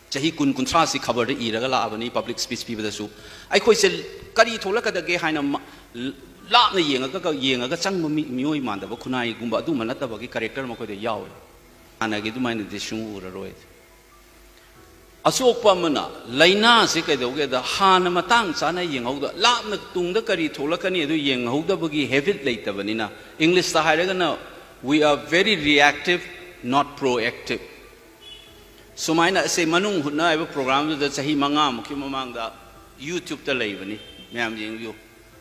ꯆꯍꯤ ꯀꯨꯟ ꯀꯨꯟꯊ꯭ꯔꯥꯁꯤ ꯈꯕꯔꯗ ꯏꯔꯒ ꯂꯥꯛꯑꯕꯅꯤ, ꯄꯕ꯭ꯂꯤꯛ ꯁ꯭ꯄꯤꯆ ꯄꯤꯕꯗꯁꯨ꯫ ꯑꯩꯈꯣꯏꯁꯦ ꯀꯔꯤ ꯊꯣꯛꯂꯛꯀꯗꯒꯦ ꯍꯥꯏꯅ ꯃ-, ꯂꯥꯞꯅ ꯌꯦꯡꯉꯒ, ꯌꯦꯡꯉꯒ ꯆꯪꯕ ꯃꯤ, ꯃꯤꯑꯣꯏ ꯃꯥꯟꯗꯕ ꯈꯨꯟꯅꯥꯏꯒꯨꯝꯕ ꯑꯗꯨꯝꯕ ꯅꯠꯇꯕꯒꯤ ꯀꯦꯔꯦꯛꯇꯔ ꯃꯈꯣꯏꯗ ꯌꯥꯎꯋꯦ꯫ ꯍꯥꯟꯅꯒꯤ ꯑꯗꯨꯃꯥꯏꯅꯗꯤ ꯁꯨꯡꯎ ꯎꯔꯔꯣꯏ꯫ ꯑꯁꯣꯛꯄ ꯑꯃꯅ, ꯂꯥꯏꯅꯥꯁꯤ ꯀꯩꯗꯧꯒꯦꯗ, ꯍꯥꯟꯅ ꯃꯇꯥꯡ ꯆꯥꯅ ꯌꯦꯡꯍꯧꯗ, ꯂꯥꯞꯅ ꯇꯨꯡꯗ ꯀꯔꯤ ꯊꯣꯛꯂꯛꯀꯅꯤ ꯑꯗꯨ ꯌꯦꯡꯍꯧꯗꯕꯒꯤ ꯍꯦꯕꯤꯠ ꯂꯩꯇꯕꯅꯤꯅ, ꯏꯪꯂꯤꯁꯇ ꯍꯥꯏꯔꯒꯅ, "We are very reactive, not proactive"꯫ ꯁꯨꯃꯥꯏꯅ ꯑꯁꯦ ꯃꯅꯨꯡ ꯍꯨꯠꯅ ꯍꯥꯏꯕ ꯄ꯭ꯔꯣꯒ꯭ꯔꯥꯝꯗꯨꯗ ꯆꯍꯤ ꯃꯉꯥꯃꯨꯛꯀꯤ ꯃꯃꯥꯡꯗ YouTube-ꯇ ꯂꯩꯕꯅꯤ, ꯃꯌꯥꯝ ꯌꯦꯡꯕꯤꯌꯨ꯫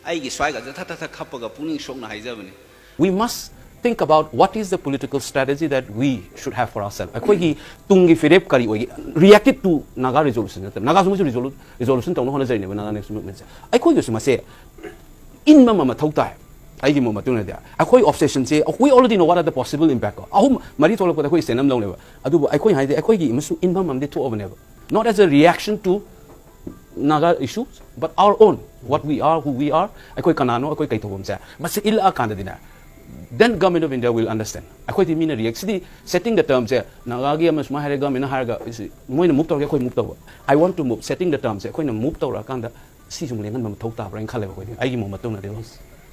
ꯑꯩꯒꯤ ꯁ꯭ꯋꯥꯏꯒꯁꯦ ꯊꯛ ꯊꯛ ꯊꯛ ꯈꯞꯄꯒ ꯄꯨꯛꯅꯤꯡ ꯁꯣꯛꯅ ꯍꯥꯏꯖꯕꯅꯤ꯫ We must think about what is the political strategy that we should have for ourselves. ꯑꯩꯈꯣꯏꯒꯤ ꯇꯨꯡꯒꯤ ꯐꯤꯔꯦꯞ ꯀꯔꯤ ꯑꯣꯏꯒꯦ? Reactive to Naga resolution ꯅꯠꯇꯕ, ꯅꯥꯒꯥꯁꯨ ꯃꯣꯏꯁꯨ resolu-, resolution ꯇꯧꯅ ꯍꯣꯠꯅꯖꯔꯤꯅꯦꯕ, Naga Next Movement-ꯁꯦ꯫ ꯑꯩꯈꯣꯏꯒꯤꯁꯨ ꯃꯁꯦ ꯏꯟꯕ ꯑꯃ ꯃꯊꯧ ꯇꯥꯏ꯫ ꯑꯩꯒꯤ ꯃꯣꯠ ꯃꯇꯨꯡ ꯏꯟꯅꯗꯤ ꯑꯩꯈꯣꯏ obsession-ꯁꯦ, we already know what are the possible impact ꯀꯣ꯫ ꯑꯍꯨꯝ ꯃꯔꯤ ꯊꯣꯛꯂꯛꯄꯗ ꯑꯩꯈꯣꯏ stand ꯑꯃ ꯂꯧꯅꯦꯕ꯫ ꯑꯗꯨꯕꯨ ꯑꯩꯈꯣꯏꯅ ꯍꯥꯏꯗꯤ ꯑꯩꯈꯣꯏꯒꯤ ꯑꯃꯁꯨꯡ ꯏꯟꯐꯝ ꯑꯃꯗꯤ ꯊꯣꯛꯑꯕꯅꯦꯕ꯫ Not as a reaction to Naga issues, but our own, what we are, who we are, ꯑꯩꯈꯣꯏ ꯀꯅꯥꯅꯣ, ꯑꯩꯈꯣꯏ ꯀꯩ ꯇꯧꯐꯝꯁꯦ, ꯃꯁꯤ ꯏꯜꯂꯛꯑꯀꯥꯟꯗꯗꯤꯅꯦ, then Government of India will understand꯫ ꯑꯩꯈꯣꯏꯗꯤ ꯃꯤꯅ react, ꯁꯤꯗꯤ setting the term-ꯁꯦ, ꯅꯥꯒꯥꯒꯤ ꯑꯃ ꯁꯨꯃꯥꯏꯅ ꯍꯥꯏꯔꯦ, government-ꯅ ꯍꯥꯏꯔꯒ, ꯁꯤ ꯃꯣꯏꯅ move ꯇꯧꯔꯒꯦ, ꯑꯩꯈꯣꯏ move ꯇꯧꯕ꯫ I want to move, setting the term-ꯁꯦ ꯑꯩꯈꯣꯏꯅ move ꯇꯧꯔꯛꯑꯀꯥꯟꯗ ꯁꯤ ꯁꯨꯝ ꯂꯦꯡꯍꯟꯕ ꯃꯊꯧ ꯇꯥꯕ꯭ꯔꯥ ꯍꯥꯏꯅ ꯈꯜꯂꯦꯕ ꯑꯩꯈꯣꯏꯗꯤ, ꯑꯩꯒꯤ ꯃꯣꯠ ꯃꯇꯨꯡꯅꯗꯤ꯫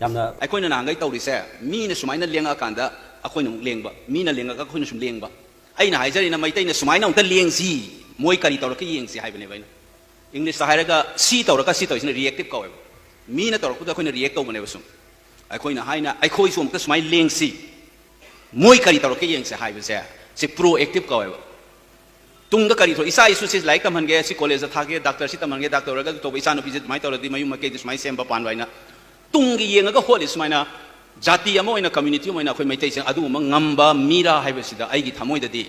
ꯌꯥꯝꯅ ꯑꯩꯈꯣꯏꯅ ꯅꯍꯥꯟꯈꯩ ꯇꯧꯔꯤꯁꯦ, ꯃꯤꯅ ꯁꯨꯃꯥꯏꯅ ꯂꯦꯡꯉꯛꯑꯀꯥꯟꯗ ꯑꯩꯈꯣꯏꯅ ꯑꯃꯨꯛ ꯂꯦꯡꯕ, ꯃꯤꯅ ꯂꯦꯡꯉꯒ ꯑꯩꯈꯣꯏꯅ ꯁꯨꯝ ꯂꯦꯡꯕ꯫ ꯑꯩꯅ ꯍꯥꯏꯖꯔꯤꯅ, ꯃꯩꯇꯩꯅ ꯁꯨꯃꯥꯏꯅ ꯑꯃꯨꯛꯇ ꯂꯦꯡꯁꯤ, ꯃꯣꯏ ꯀꯔꯤ ꯇꯧꯔꯛꯀꯦ ꯌꯦꯡꯁꯤ ꯍꯥꯏꯕꯅꯦꯕ ꯑꯩꯅ꯫ ꯏꯪꯂꯤꯁꯇ ꯍꯥꯏꯔꯒ ꯁꯤ ꯇꯧꯔꯒ ꯁꯤ ꯇꯧꯔꯤꯁꯤꯅ reactive ꯀꯧꯋꯦꯕ꯫ ꯃꯤꯅ ꯇꯧꯔꯛꯄꯗ ꯑꯩꯈꯣꯏꯅ react ꯇꯧꯕꯅꯦꯕ ꯁꯨꯝ꯫ ꯑꯩꯈꯣꯏꯅ ꯍꯥꯏꯅ ꯑꯩꯈꯣꯏꯁꯨ ꯑꯃꯨꯛꯇ ꯁꯨꯃꯥꯏꯅ ꯂꯦꯡꯁꯤ, ꯃꯣꯏ ꯀꯔꯤ ꯇꯧꯔꯛꯀꯦ ꯌꯦꯡꯁꯦ ꯍꯥꯏꯕꯁꯦ, ꯁꯤ proactive ꯀꯧꯋꯦꯕ꯫ ꯇꯨꯡꯗ ꯀꯔꯤ ꯊꯣꯛ-, ꯏꯆꯥ ꯏꯁꯨꯁꯤ ꯂꯥꯏꯔꯤꯛ ꯇꯝꯍꯟꯒꯦ, ꯁꯤ ꯀꯣꯂꯦꯖꯇ ꯊꯥꯒꯦ, ꯗꯥꯛꯇꯔꯁꯤ ꯇꯝꯍꯟꯒꯦ, ꯗꯥꯛꯇꯔ ꯑꯣꯏꯔꯒ ꯑꯗꯨ ꯇꯧꯕ, ꯏꯆꯥ ꯅꯨꯄꯤꯁꯦ ꯑꯗꯨꯃꯥꯏꯅ ꯇꯧꯔꯗꯤ ꯃꯌꯨꯝ ꯃꯀꯩꯗꯤ ꯁꯨꯃꯥꯏꯅ ꯁꯦꯝꯕ ꯄꯥꯟꯕ ꯍꯥꯏꯅ ꯇꯨꯡꯒꯤ ꯌꯦꯡꯉꯒ ꯍꯣꯠꯂꯤ꯫ ꯁꯨꯃꯥꯏꯅ ꯖꯥꯇꯤ ꯑꯃ ꯑꯣꯏꯅ, community ꯑꯃ ꯑꯣꯏꯅ ꯑꯩꯈꯣꯏ ꯃꯩꯇꯩꯁꯤꯡ ꯑꯗꯨꯒꯨꯝꯕ ꯉꯝꯕ ꯃꯤꯔꯥ ꯍꯥꯏꯕꯁꯤꯗ ꯑꯩꯒꯤ ꯊꯃꯣꯏꯗꯗꯤ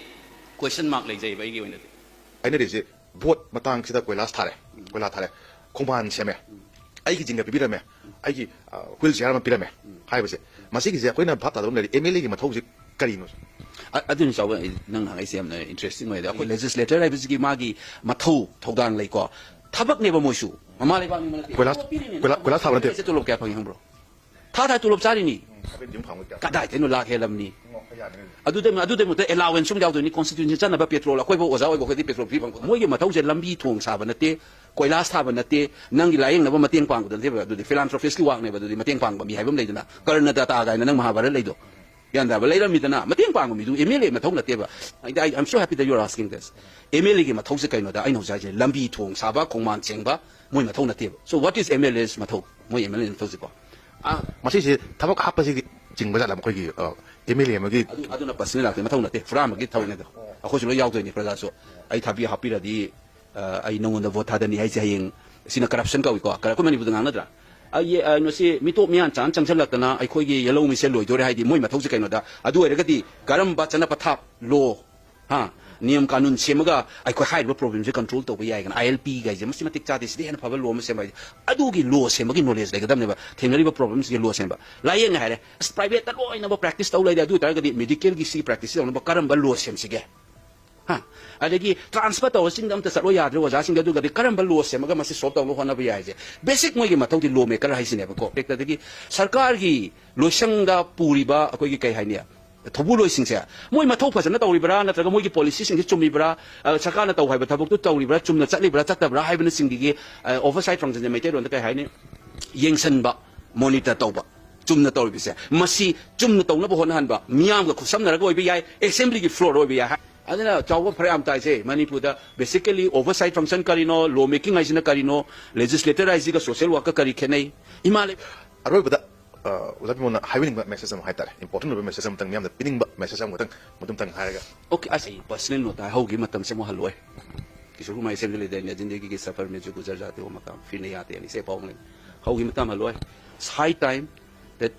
question mark ꯂꯩꯖꯩꯕ, ꯑꯩꯒꯤ ꯑꯣꯏꯅꯗꯤ꯫ ꯍꯥꯏꯅꯔꯤꯁꯦ, ꯚꯣꯠ ꯃꯇꯥꯡꯁꯤꯗ ꯀꯣꯏꯂꯥꯁ ꯊꯥꯔꯦ, ꯀꯣꯏꯂꯥ ꯊꯥꯔꯦ, ꯈꯣꯡꯕꯥꯟ ꯁꯦꯝꯃꯦ, ꯑꯩꯒꯤ ꯖꯤꯡꯒ ꯄꯤꯕꯤꯔꯝꯃꯦ, ꯑꯩꯒꯤ, ꯑ, wheelchair ꯑꯃ ꯄꯤꯔꯝꯃꯦ ꯍꯥꯏꯕꯁꯦ, ꯃꯁꯤꯒꯤꯁꯦ ꯑꯩꯈꯣꯏꯅ ꯚꯥꯞ ꯇꯥꯗꯕ ꯑꯃ ꯂꯩꯔꯤ꯫ MLA-ꯒꯤ ꯃꯊꯧꯁꯦ ꯀꯔꯤꯅꯣ? ꯑ-, ꯑꯗꯨꯅ ꯆꯥꯎꯕ, ꯑꯩ, ꯅꯪ ꯍꯪꯉꯛꯏꯁꯦ ꯌꯥꯝꯅ interesting ꯑꯣꯏꯗ꯫ ꯑꯩꯈꯣꯏ legislator ꯍꯥꯏꯕꯁꯤꯒꯤ ꯃꯥꯒꯤ ꯃꯊꯧ ꯊꯧꯗꯥꯡ ꯂꯩꯀꯣ, ꯊꯕꯛꯅꯦꯕ ꯃꯣꯏꯁꯨ꯫ ꯃꯃꯥ ꯂꯩꯕꯥꯛꯅꯤ ꯃꯅꯥꯛꯇ ꯀꯣꯏꯂꯥꯁ, ꯄꯤꯔꯤꯅꯦ꯫ ꯀꯣꯏꯂꯥ-, ꯀꯣꯏꯂꯥꯁ ꯊꯥꯕ ꯅꯠꯇꯦ꯫ ꯃꯣꯏꯁꯦ ꯇꯣꯂꯣꯞ ꯀꯌꯥ ꯐꯪꯉꯤ ꯈꯪꯕ꯭ꯔꯣ? ꯊꯥ ꯊꯥ ꯇꯣꯂꯣꯞ ꯆꯥꯔꯤꯅꯤ꯫ ꯍꯥꯏꯕꯗꯤ ꯌꯨꯝ ꯐꯪꯕ ꯀꯌꯥ ꯀꯗꯥꯏꯗꯩꯅꯣ ꯂꯥꯛ ꯍꯦꯜꯂꯝꯅꯤ꯫ ꯉꯥꯎꯈꯠ ꯌꯥꯗ꯭ꯔꯦ꯫ ꯑꯗꯨꯗꯩ ꯑꯗꯨꯗꯩ ꯃꯊꯛꯇ ꯑꯦꯂꯥꯋꯦꯟꯁ ꯑꯃ ꯌꯥꯎꯗꯣꯏꯅꯤ, ꯀꯣꯟꯁꯇꯤꯇ꯭ꯌꯨꯁꯟ ꯆꯠꯅꯕ ꯄꯦꯇ꯭ꯔꯣꯜ꯫ ꯑꯩꯈꯣꯏꯕꯨ ꯑꯣꯖꯥ ꯑꯣꯏꯕ ꯑꯩꯈꯣꯏꯗꯤ ꯄꯦꯇ꯭ꯔꯣꯜ ꯐ꯭ꯔꯤ ꯐꯪꯕ꯫ ꯃꯣꯏꯒꯤ ꯃꯊꯧꯁꯦ ꯂꯝꯕꯤ ꯊꯣꯡ ꯁꯥꯕ ꯅꯠꯇꯦ, ꯀꯣꯏꯂꯥꯁ ꯊꯥꯕ ꯅꯠꯇꯦ, ꯅꯪꯒꯤ ꯂꯥꯏꯌꯦꯡꯅꯕ ꯃꯇꯦꯡ ꯄꯥꯡꯕꯗ ꯅꯠꯇꯦꯕ꯫ ꯑꯗꯨꯗꯤ ꯐꯤꯂꯥꯟꯊ꯭ꯔꯣꯐꯤꯁꯀꯤ ꯋꯥꯛꯅꯦꯕ꯫ ꯑꯗꯨꯗꯤ ꯃꯇꯦꯡ ꯄꯥꯡꯕ ꯃꯤ ꯍꯥꯏꯕ ꯑꯃ ꯂꯩꯗꯅ, ꯀꯔꯅꯗꯥꯇꯥ ꯀꯥꯏꯅ ꯅꯪ ꯃꯍꯥꯚꯥꯔꯠ ꯂꯩꯗꯣ꯫ ꯒ꯭ꯌꯥꯟ ꯇꯥꯕ ꯂꯩꯔꯝꯃꯤꯗꯅ, ꯃꯇꯦꯡ ꯄꯥꯡꯕ ꯃꯤꯗꯨ ꯑꯦꯝ ꯑꯦꯜ ꯑꯦ ꯃꯊꯧ ꯅꯠꯇꯦꯕ꯫ I, I, I'm so happy that you are asking this. M L ꯑꯦꯒꯤ ꯃꯊꯧꯁꯦ ꯀꯩꯅꯣꯗ ꯑꯩꯅ ꯍꯧꯖꯤꯛ ꯍꯥꯏꯁꯦ, ꯂꯝꯕꯤ ꯊꯣꯡ ꯁꯥꯕ, ꯈꯣꯡꯕꯥꯟ ꯁꯦꯡꯕ, ꯃꯣꯏ ꯃꯊꯧ ꯅꯠꯇꯦꯕ꯫ So what is M L A's ꯃꯊꯧ? ꯃꯣꯏ ꯑꯦꯝ ꯑꯦꯜ ꯑꯦ ꯃꯊꯧꯁꯦꯀꯣ꯫ ꯑꯥ, ꯃꯁꯤꯁꯦ ꯊꯕꯛ ꯍꯥꯞꯄꯁꯤꯒꯤ ꯆꯤꯡꯕ ꯖꯥꯠꯂ ꯃꯈꯣꯏꯒꯤ ꯑꯦꯝ ꯑꯦꯜ ꯑꯦ ꯑꯃꯒꯤ? ꯑꯗꯨ, ꯑꯗꯨꯅ ꯄꯔꯁꯅꯦꯜ ꯂꯥꯛꯇꯦ, ꯃꯊꯧ ꯅꯠꯇꯦ, ꯍꯨꯔꯥꯟꯕꯒꯤ ꯊꯕꯛꯅꯦ ꯑꯗꯣ꯫ ꯑꯩꯈꯣꯏꯁꯨ ꯂꯣꯏ ꯌꯥꯎꯗꯣꯏꯅꯤ, ꯄ꯭ꯔꯖꯥꯁꯨ꯫ ꯑꯩ ꯊꯥꯕꯤ ꯍꯥꯞꯄꯤꯔꯗꯤ, ꯑ, ꯑꯩ ꯅꯉꯣꯟꯗ ꯚꯣꯠ ꯊꯥꯗꯅꯤ ꯍꯥꯏꯁꯦ ꯍꯌꯦꯡ, ꯁꯤꯅ ꯀꯔꯞꯁꯟ ꯀꯧꯏꯀꯣ꯫ ꯀꯔ-, ꯑꯩꯈꯣꯏ ꯃꯅꯤꯄꯨꯔꯗ ꯉꯥꯡꯅꯗ꯭ꯔꯥ? ꯑ, ꯌꯦ-, ꯑ, ꯃꯁꯤ ꯃꯤꯇꯣꯞ ꯃꯤꯌꯥꯟ ꯆꯥꯅ ꯆꯪꯁꯤꯜꯂꯛꯇꯅ ꯑꯩꯈꯣꯏꯒꯤ ꯌꯦꯜꯍꯧ ꯃꯤꯁꯦ ꯂꯣꯏꯗꯣꯔꯦ ꯍꯥꯏꯗꯤ ꯃꯣꯏ ꯃꯊꯧꯁꯦ ꯀꯩꯅꯣꯗ꯫ ꯑꯗꯨ ꯑꯣꯏꯔꯒꯗꯤ ꯀꯔꯝꯕ ꯆꯠꯅ ꯄꯊꯥꯞ, ꯂꯣ, ꯍꯥ, ꯅꯤꯌꯝ ꯀꯥꯅꯨꯟ ꯁꯦꯝꯃꯒ ꯑꯩꯈꯣꯏ ꯍꯥꯏꯔꯤꯕ ꯄ꯭ꯔꯣꯕ꯭ꯂꯦꯝꯁꯦ ꯀꯟꯇ꯭ꯔꯣꯜ ꯇꯧꯕ ꯌꯥꯏꯒꯅ? ꯑꯥꯏ ꯑꯦꯜ ꯄꯤ ꯀꯥꯏꯁꯦ ꯃꯁꯤ ꯃꯇꯤꯛ ꯆꯥꯗꯦ, ꯁꯤꯗꯤ ꯍꯦꯟꯅ ꯐꯕ ꯂꯣ ꯑꯃ ꯁꯦꯝꯕ ꯍꯥꯏꯁꯦ꯫ ꯑꯗꯨꯒꯤ ꯂꯣ ꯁꯦꯝꯕꯒꯤ ꯅꯣꯂꯦꯖ ꯂꯩꯒꯗꯕꯅꯦꯕ, ꯊꯦꯡꯅꯔꯤꯕ ꯄ꯭ꯔꯣꯕ꯭ꯂꯦꯝꯁꯤꯡꯁꯦ ꯂꯣ ꯁꯦꯝꯕ꯫ ꯂꯥꯏꯌꯦꯡꯉꯦ ꯍꯥꯏꯔꯦ, ꯑꯁ, ꯄ꯭ꯔꯥꯏꯚꯦꯠꯇ ꯂꯣꯏꯅꯃꯛ ꯄ꯭ꯔꯦꯛꯇꯤꯁ ꯇꯧ ꯂꯩꯔꯦ꯫ ꯑꯗꯨ ꯑꯣꯏꯇꯥꯔꯒꯗꯤ ꯃꯦꯗꯤꯀꯦꯜꯒꯤ ꯁꯤ ꯄ꯭ꯔꯦꯛꯇꯤꯁ ꯇꯧꯅꯕ ꯀꯔꯝꯕ ꯂꯣ ꯁꯦꯝꯁꯤꯒꯦ? ꯍꯥ? ꯑꯗꯒꯤ ꯇ꯭ꯔꯥꯟꯁꯐꯔ ꯇꯧꯔ ꯆꯤꯡꯗ ꯑꯝꯇ ꯆꯠꯂꯣ ꯌꯥꯗ꯭ꯔꯦ ꯑꯣꯖꯥꯁꯤꯡꯗꯤ, ꯑꯗꯨꯒꯗꯤ ꯀꯔꯝꯕ ꯂꯣ ꯁꯦꯝꯃꯒ ꯃꯁꯤ ꯁꯣꯜꯕ ꯇꯧꯅꯕ ꯍꯣꯠꯅꯕ ꯌꯥꯏꯁꯦ? ꯕꯦꯁꯤꯛ ꯃꯣꯏꯒꯤ ꯃꯊꯧꯗꯤ ꯂꯣ ꯃꯦꯀꯔ ꯍꯥꯏꯁꯤꯅꯦꯕꯀꯣ꯫ ꯑꯗꯒꯤ ꯁꯔꯀꯥꯔꯒꯤ ꯂꯣꯏꯁꯪꯗ ꯄꯨꯔꯤꯕ ꯑꯩꯈꯣꯏꯒꯤ ꯀꯩ ꯍꯥꯏꯅꯤ, ꯊꯧꯕꯨ ꯂꯣꯏꯁꯤꯡꯁꯦ, ꯃꯣꯏ ꯃꯊꯧ ꯐꯖꯅ ꯇꯧꯔꯤꯕ꯭ꯔꯥ, ꯅꯠꯇ꯭ꯔꯒ ꯃꯣꯏꯒꯤ ꯄꯣꯂꯤꯁꯤꯁꯤꯡꯁꯦ ꯆꯨꯝꯃꯤꯕ꯭ꯔꯥ, ꯑ, ꯁꯔꯀꯥꯔꯅ ꯇꯧ ꯍꯥꯏꯕ ꯊꯕꯛꯇꯨ ꯇꯧꯔꯤꯕ꯭ꯔꯥ, ꯆꯨꯝꯅ ꯆꯠꯂꯤꯕ꯭ꯔꯥ ꯆꯠꯇꯕ꯭ꯔꯥ ꯍꯥꯏꯕꯅꯆꯤꯡꯕꯒꯤ, ꯑ, ꯑꯣꯚꯔꯁꯥꯏꯠ ꯐꯪꯁꯟꯁꯦ ꯃꯩꯇꯩꯂꯣꯟꯗ ꯀꯩ ꯍꯥꯏꯅꯤ, ꯌꯦꯡꯁꯤꯟꯕ, ꯃꯣꯅꯤꯇꯔ ꯇꯧꯕ, ꯆꯨꯝꯅ ꯇꯧꯔꯤꯕꯁꯦ, ꯃꯁꯤ ꯆꯨꯝꯅ ꯇꯧꯅꯕ ꯍꯣꯠꯅꯍꯟꯕ, ꯃꯤꯌꯥꯝꯒ ꯈꯨꯠꯁꯝꯅꯔꯒ ꯑꯣꯏꯕ ꯌꯥꯏ, ꯑꯦꯁꯦꯝꯕ꯭ꯂꯤꯒꯤ ꯐ꯭ꯂꯣꯔ ꯑꯣꯏꯕ ꯌꯥꯏ꯫ ꯑꯗꯨꯅ ꯆꯥꯎꯕ ꯐꯔꯛ ꯌꯥꯝ ꯇꯥꯏꯁꯦ ꯃꯅꯤꯄꯨꯔꯗ꯫ ꯕꯦꯁꯤꯀꯦꯂꯤ ꯑꯣꯚꯔꯁꯥꯏꯠ ꯐꯪꯁꯟ ꯀꯔꯤꯅꯣ, ꯂꯣ ꯃꯦꯀꯤꯡ ꯍꯥꯏꯁꯤꯅ ꯀꯔꯤꯅꯣ, ꯂꯦꯖꯤꯁꯂꯦꯇꯔ ꯍꯥꯏꯁꯤꯒ ꯁꯣꯁꯤꯌꯦꯜ ꯋꯥꯔꯛꯀ ꯀꯔꯤ ꯈꯦꯠꯅꯩ? ꯏꯃꯥ ꯂꯩ-, ꯑꯔꯣꯏꯕꯗ ꯑ, ꯑꯣꯖꯥ ꯕꯤꯃꯣꯜꯅ ꯍꯥꯏꯕꯤꯅꯤꯡꯕ ꯃꯦꯁꯦꯖ ꯑꯃ ꯍꯥꯏꯇꯥꯔꯦ, ꯏꯝꯄꯣꯔꯇꯦꯟ ꯑꯣꯏꯕ ꯃꯦꯁꯦꯖ ꯑꯃꯇꯪ ꯃꯤꯌꯥꯝꯗ ꯄꯤꯅꯤꯡꯕ ꯃꯦꯁꯦꯖ ꯑꯃꯈꯛꯇꯪ ꯃꯇꯨꯝꯇꯪ ꯍꯥꯏꯔꯒ꯫ ꯑꯣꯀꯦ, ꯑꯁ, ꯑꯩ ꯄꯔꯁꯅꯦꯜ ꯅꯣꯠꯇ ꯍꯧꯈꯤꯕ ꯃꯇꯝꯁꯦ ꯑꯃꯨꯛ ꯍꯜꯂꯣꯏ꯫ ꯀꯤꯁꯣꯔ ꯀꯨꯃꯥꯔ ꯏꯁꯩꯗ ꯂꯩꯗꯥꯏꯅꯦ, "ꯖꯤꯟꯗꯒꯤ ꯀꯤ ꯁꯐꯔ ꯃꯦ ꯖꯣ ꯒꯨꯖꯔ ꯖꯥꯇꯦ ꯍꯣ ꯃꯀꯥꯝ ꯐꯤꯔ ꯅꯍꯤ ꯑꯥꯇꯦ" ꯍꯥꯏꯅ ꯏꯁꯩ ꯑꯐꯥꯎꯕ ꯑꯃ ꯂꯩ꯫ ꯍꯧꯈꯤꯕ ꯃꯇꯝ ꯍꯜꯂꯣꯏ꯫ It's high time that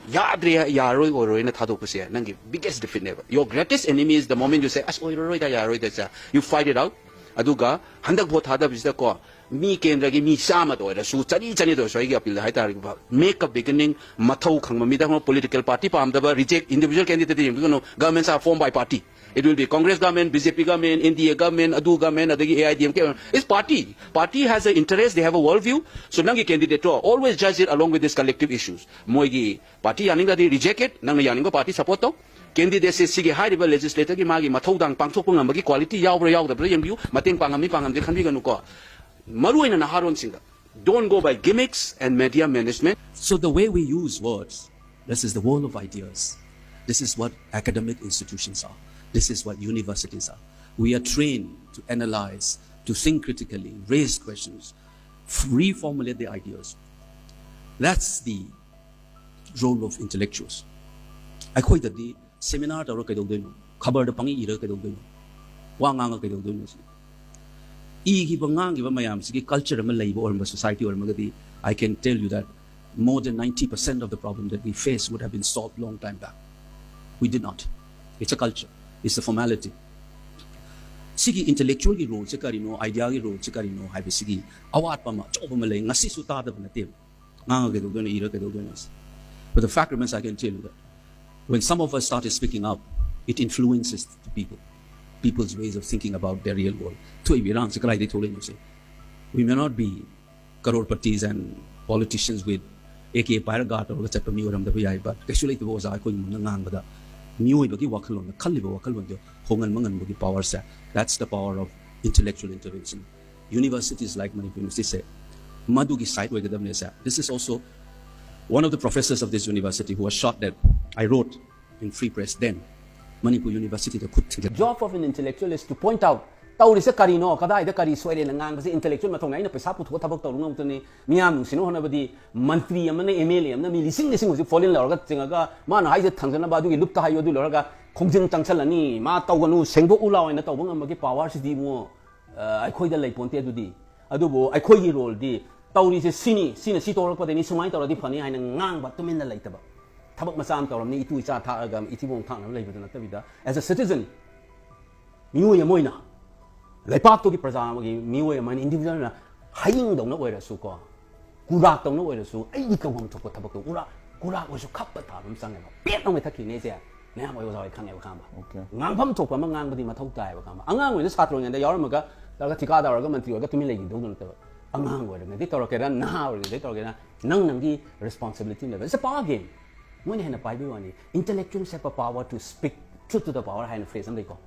ꯌꯥꯗ꯭ꯔꯦ, ꯌꯥꯔꯣꯏ, ꯑꯣꯏꯔꯣꯏꯅ ꯊꯥꯗꯣꯛꯄꯁꯦ ꯅꯪꯒꯤ biggest defeatꯅꯦꯕ꯫ Your greatest enemy is the moment you say, "ꯑꯁ, ꯑꯣꯏꯔꯔꯣꯏꯗ, ꯌꯥꯔꯣꯏꯗ", ꯁꯦ꯫ You fight it out. ꯑꯗꯨꯒ ꯍꯟꯗꯛ ꯚꯣꯠ ꯊꯥꯗꯕꯁꯤꯗꯀꯣ, ꯃꯤ ꯀꯦꯟꯗ꯭ꯔꯒꯤ ꯃꯤ ꯆꯥꯝꯃꯗ ꯑꯣꯏꯔꯁꯨ, ꯆꯅꯤ, ꯆꯅꯤꯗ ꯑꯣꯏꯔꯁꯨ, ꯑꯩꯒꯤ ꯑꯄꯤꯜꯗ ꯍꯥꯏꯇꯥꯔꯦ, make a beginning, ꯃꯊꯧ ꯈꯪꯕ ꯃꯤꯗ ꯈꯪꯕ, political party ꯄꯥꯝꯗꯕ, reject, individual candidate ꯌꯦꯡꯕꯤꯒꯅꯨ, governments are formed by party꯫ It will be Congress government, B J P government, N D A government, ꯑꯗꯨ government, ꯑꯗꯒꯤ A I D M K government. It's party. Party has an interest, they have a worldview. So ꯅꯪꯒꯤ candidate to always judge it along with these collective issues. ꯃꯣꯏꯒꯤ party ꯌꯥꯅꯤꯡꯗ꯭ꯔꯗꯤ reject it, ꯅꯪꯅ ꯌꯥꯅꯤꯡꯕ party support ꯇꯧ꯫ Candidate ꯁꯦ ꯁꯤꯒꯤ ꯍꯥꯏꯔꯤꯕ legislator ꯒꯤ ꯃꯥꯒꯤ ꯃꯊꯧꯗꯥꯡ ꯄꯥꯡꯊꯣꯛꯄ ꯉꯝꯕꯒꯤ quality ꯌꯥꯎꯕ꯭ꯔꯥ ꯌꯥꯎꯗꯕ꯭ꯔꯥ ꯌꯦꯡꯕꯤꯌꯨ, ꯃꯇꯦꯡ ꯄꯥꯡꯉꯝꯃꯤ ꯄꯥꯡꯉꯝꯗꯦ ꯈꯟꯕꯤꯒꯅꯨꯀꯣ꯫ ꯃꯔꯨ ꯑꯣꯏꯅ ꯅꯍꯥꯔꯣꯟꯁꯤꯡꯗ, don't go by gimmicks and media management. So the way we use words, this is the world of ideas. This is what academic institutions are. This is what universities are. We are trained to analyze, to think critically, raise questions, f- reformulate the ideas. That's the role of intellectuals. ꯑꯩꯈꯣꯏꯗꯗꯤ seminar ꯇꯧꯔ ꯀꯩꯗꯧꯗꯣꯏꯅꯣ? ꯈꯕꯔꯗ ꯄꯪꯏ ꯏꯔꯒ ꯀꯩꯗꯧꯗꯣꯏꯅꯣ? ꯋꯥ ꯉꯥꯡꯉ ꯀꯩꯗꯧꯗꯣꯏꯅꯣ ꯁꯤ? ꯏꯈꯤꯕ ꯉꯥꯡꯈꯤꯕ ꯃꯌꯥꯝꯁꯤꯒꯤ culture ꯑꯃ ꯂꯩꯕ ꯑꯣꯏꯔꯝꯕ society ꯑꯣꯏꯔꯝꯃꯒꯗꯤ, I can tell you that more than ninety percent of the problem that we face would have been solved long time back. We did not. It's a culture. It's a formality. ꯁꯤꯒꯤ intellectual ꯒꯤ role ꯁꯦ ꯀꯔꯤꯅꯣ, idea ꯒꯤ role ꯁꯦ ꯀꯔꯤꯅꯣ ꯍꯥꯏꯕꯁꯤꯒꯤ ꯑꯋꯥꯠꯄ ꯑꯃ ꯑꯆꯧꯕ ꯑꯃ ꯂꯩ꯫ ꯉꯁꯤꯁꯨ ꯇꯥꯗꯕ ꯅꯠꯇꯦꯕ꯫ ꯉꯥꯡꯉ ꯀꯩꯗꯧꯗꯣꯏꯅꯣ, ꯏꯔ ꯀꯩꯗꯧꯗꯣꯏꯅꯣ? But the fact remains, I can tell you that when some of us started speaking up, it influences the people, people's ways of thinking about their real world. ꯊꯣꯛꯏꯕ ꯏꯔꯥꯡꯁꯦ ꯀꯗꯥꯏꯗꯒꯤ ꯊꯣꯛꯂꯛꯏꯅꯣ ꯁꯦ? We may not be crorepati's and politicians with A K ꯄꯥꯏꯔꯒ ꯒꯥꯔꯗ ꯇꯧꯔꯒ ꯆꯠꯄ ꯃꯤ ꯑꯣꯏꯔꯝꯗꯕ ꯌꯥꯏ, but ꯀꯩꯁꯨ ꯂꯩꯇꯕ ꯑꯣꯖꯥ ꯑꯩꯈꯣꯏꯒꯨꯝꯕꯅ ꯉꯥꯡꯕꯗ ꯃꯤꯑꯣꯏꯕꯒꯤ ꯋꯥꯈꯜꯂꯣꯟꯗ, ꯈꯜꯂꯤꯕ ꯋꯥꯈꯜꯂꯣꯟꯗꯣ ꯍꯣꯡꯍꯟꯕ ꯉꯝꯕꯒꯤ power say, that's the power of intellectual intervention. Universities like Manipur University ꯁꯦ ꯃꯗꯨꯒꯤ side ꯑꯣꯏꯒꯗꯕꯅꯦ say. This is also one of the professors of this university who was shot dead. I wrote in Free Press then, Manipur University ꯗ ꯈꯨꯠ ꯊꯤꯡꯖꯤꯟ- Job of an intellectual is to point out ꯇꯧꯔꯤꯁꯦ ꯀꯔꯤꯅꯣ, ꯀꯗꯥꯏꯗ ꯀꯔꯤ ꯁꯣꯏꯔꯦꯅ ꯉꯥꯡꯕꯁꯦ intellectual ꯃꯊꯧꯅꯤ꯫ ꯑꯩꯅ ꯄꯩꯁꯥ ꯄꯨꯊꯣꯛꯑ ꯊꯕꯛ ꯇꯧꯔꯨ ꯉꯝꯇꯅꯤ꯫ ꯃꯤꯌꯥꯝ ꯅꯨꯡꯁꯤꯅ ꯍꯣꯠꯅꯕꯗꯤ ꯃꯟꯇ꯭ꯔꯤ ꯑꯃꯅ, M L A ꯑꯃꯅ ꯃꯤ ꯂꯤꯁꯤꯡ ꯂꯤꯁꯤꯡ ꯍꯧꯖꯤꯛ foreign ꯂꯧꯔꯒ ꯆꯤꯡꯉꯒ ꯃꯥꯅ ꯍꯥꯏꯁꯦ ꯊꯥꯡꯖꯅꯕ ꯑꯗꯨꯒꯤ ꯂꯨꯞꯇ ꯍꯥꯏꯌꯨ, ꯑꯗꯨ ꯂꯧꯔꯒ ꯈꯣꯡꯖꯤꯟ ꯆꯪꯁꯜꯂꯅꯤ, ꯃꯥ ꯇꯧꯒꯅꯨ, ꯁꯦꯡꯗꯣꯛꯎ ꯂꯥꯎ ꯍꯥꯏꯅ ꯇꯧꯕ ꯉꯝꯕꯒꯤ power ꯁꯤꯗꯤ ꯏꯕꯨꯡꯉꯣ, ꯑ, ꯑꯩꯈꯣꯏꯗ ꯂꯩꯄꯣꯟꯇꯦ꯫ ꯑꯗꯨꯗꯤ ꯑꯗꯨꯕꯨ ꯑꯩꯈꯣꯏꯒꯤ role ꯗꯤ ꯇꯧꯔꯤꯁꯦ ꯁꯤꯅꯤ, ꯁꯤꯅ ꯁꯤ ꯇꯧꯔꯛꯄꯗꯅꯤ, ꯁꯨꯃꯥꯏꯅ ꯇꯧꯔꯗꯤ ꯐꯅꯤ ꯍꯥꯏꯅ ꯉꯥꯡꯕ, ꯇꯨꯃꯤꯟꯅ ꯂꯩꯇꯕ꯫ ꯊꯕꯛ ꯃꯆꯥ ꯑꯃ ꯇꯧꯔꯝꯅꯤ, ꯏꯇꯨ ꯏꯆꯥ ꯊꯥꯛꯑꯒ ꯏꯊꯤꯕꯣꯡ ꯊꯥꯛꯅꯕ ꯂꯩꯕꯗꯨ ꯅꯠꯇꯕꯤꯗ, as a citizen, ꯃꯤꯑꯣꯏ ꯑꯃ ꯑꯣꯏꯅ, ꯂꯩꯄꯥꯛꯇꯨꯒꯤ ꯄ꯭ꯔꯖꯥ ꯑꯃꯒꯤ ꯃꯤꯑꯣꯏ ꯑꯃ ꯑꯣꯏꯅ, individual ꯑꯣꯏꯅ ꯍꯌꯤꯡꯗꯧꯅ ꯑꯣꯏꯔꯁꯨꯀꯣ, ꯀꯨꯔꯥꯛꯇꯧꯅ ꯑꯣꯏꯔꯁꯨ, ꯑꯩꯒꯤ ꯇꯧꯐꯝ ꯊꯣꯛꯄ ꯊꯕꯛꯇꯣ ꯎꯔꯥ-, ꯀꯨꯔꯥꯛ ꯑꯣꯏꯔꯁꯨ ꯈꯞꯄ ꯊꯥꯕ ꯑꯃ ꯆꯪꯉꯦꯕ꯫ ꯄꯦꯠ ꯂꯥꯎꯅ ꯊꯛꯈꯤꯅꯦ ꯑꯩꯁꯦ꯫ ꯃꯌꯥꯝ ꯑꯣꯏ ꯑꯣꯖꯥ ꯍꯣꯏ ꯈꯪꯉꯦꯕ ꯈꯪꯕ꯫ Okay. ꯉꯥꯡꯐꯝ ꯊꯣꯛꯄ ꯑꯃ ꯉꯥꯡꯕꯗꯤ ꯃꯊꯧ ꯇꯥꯏꯌꯦꯕ ꯈꯪꯕ꯫ ꯑꯉꯥꯡ ꯑꯣꯏꯅ ꯁꯥꯇ꯭ꯔ ꯑꯣꯏꯔꯤꯉꯩꯗ ꯌꯥꯎꯔꯝꯃꯒ ꯇꯧꯔꯒ ꯊꯤꯀꯥꯗꯥꯔ ꯑꯣꯏꯔꯒ ꯃꯟꯇ꯭ꯔꯤ ꯑꯣꯏꯔꯒ ꯇꯨꯃꯤꯟ ꯂꯩꯈꯤꯗꯧꯗꯣ ꯅꯠꯇꯕ꯫ ꯑꯉꯥꯡ ꯑꯣꯏꯔꯤꯉꯩꯗꯒꯤ ꯇꯧꯔꯛꯀꯦꯔꯥ, ꯅꯍꯥ ꯑꯣꯏꯔꯤꯉꯩꯗꯒꯤ ꯇꯧꯔꯛꯀꯦꯔꯥ, ꯅꯪ ꯅꯪꯒꯤ responsibility ꯑꯃ ꯂꯩꯕ꯫ It's a power game. ꯃꯣꯏꯅ ꯍꯦꯟꯅ ꯄꯥꯏꯕꯩ ꯋꯥꯅꯤ꯫ Intellectuals have a power to speak truth to the power ꯍꯥꯏꯅ phrase ꯑꯃ ꯂꯩꯀꯣ꯫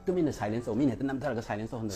ꯇꯨꯃꯤꯟꯅ silence ꯇꯧ, ꯃꯤꯅ ꯍꯦꯛꯇ ꯅꯝꯊꯔꯒ silence ꯇꯧꯍꯟꯕ꯫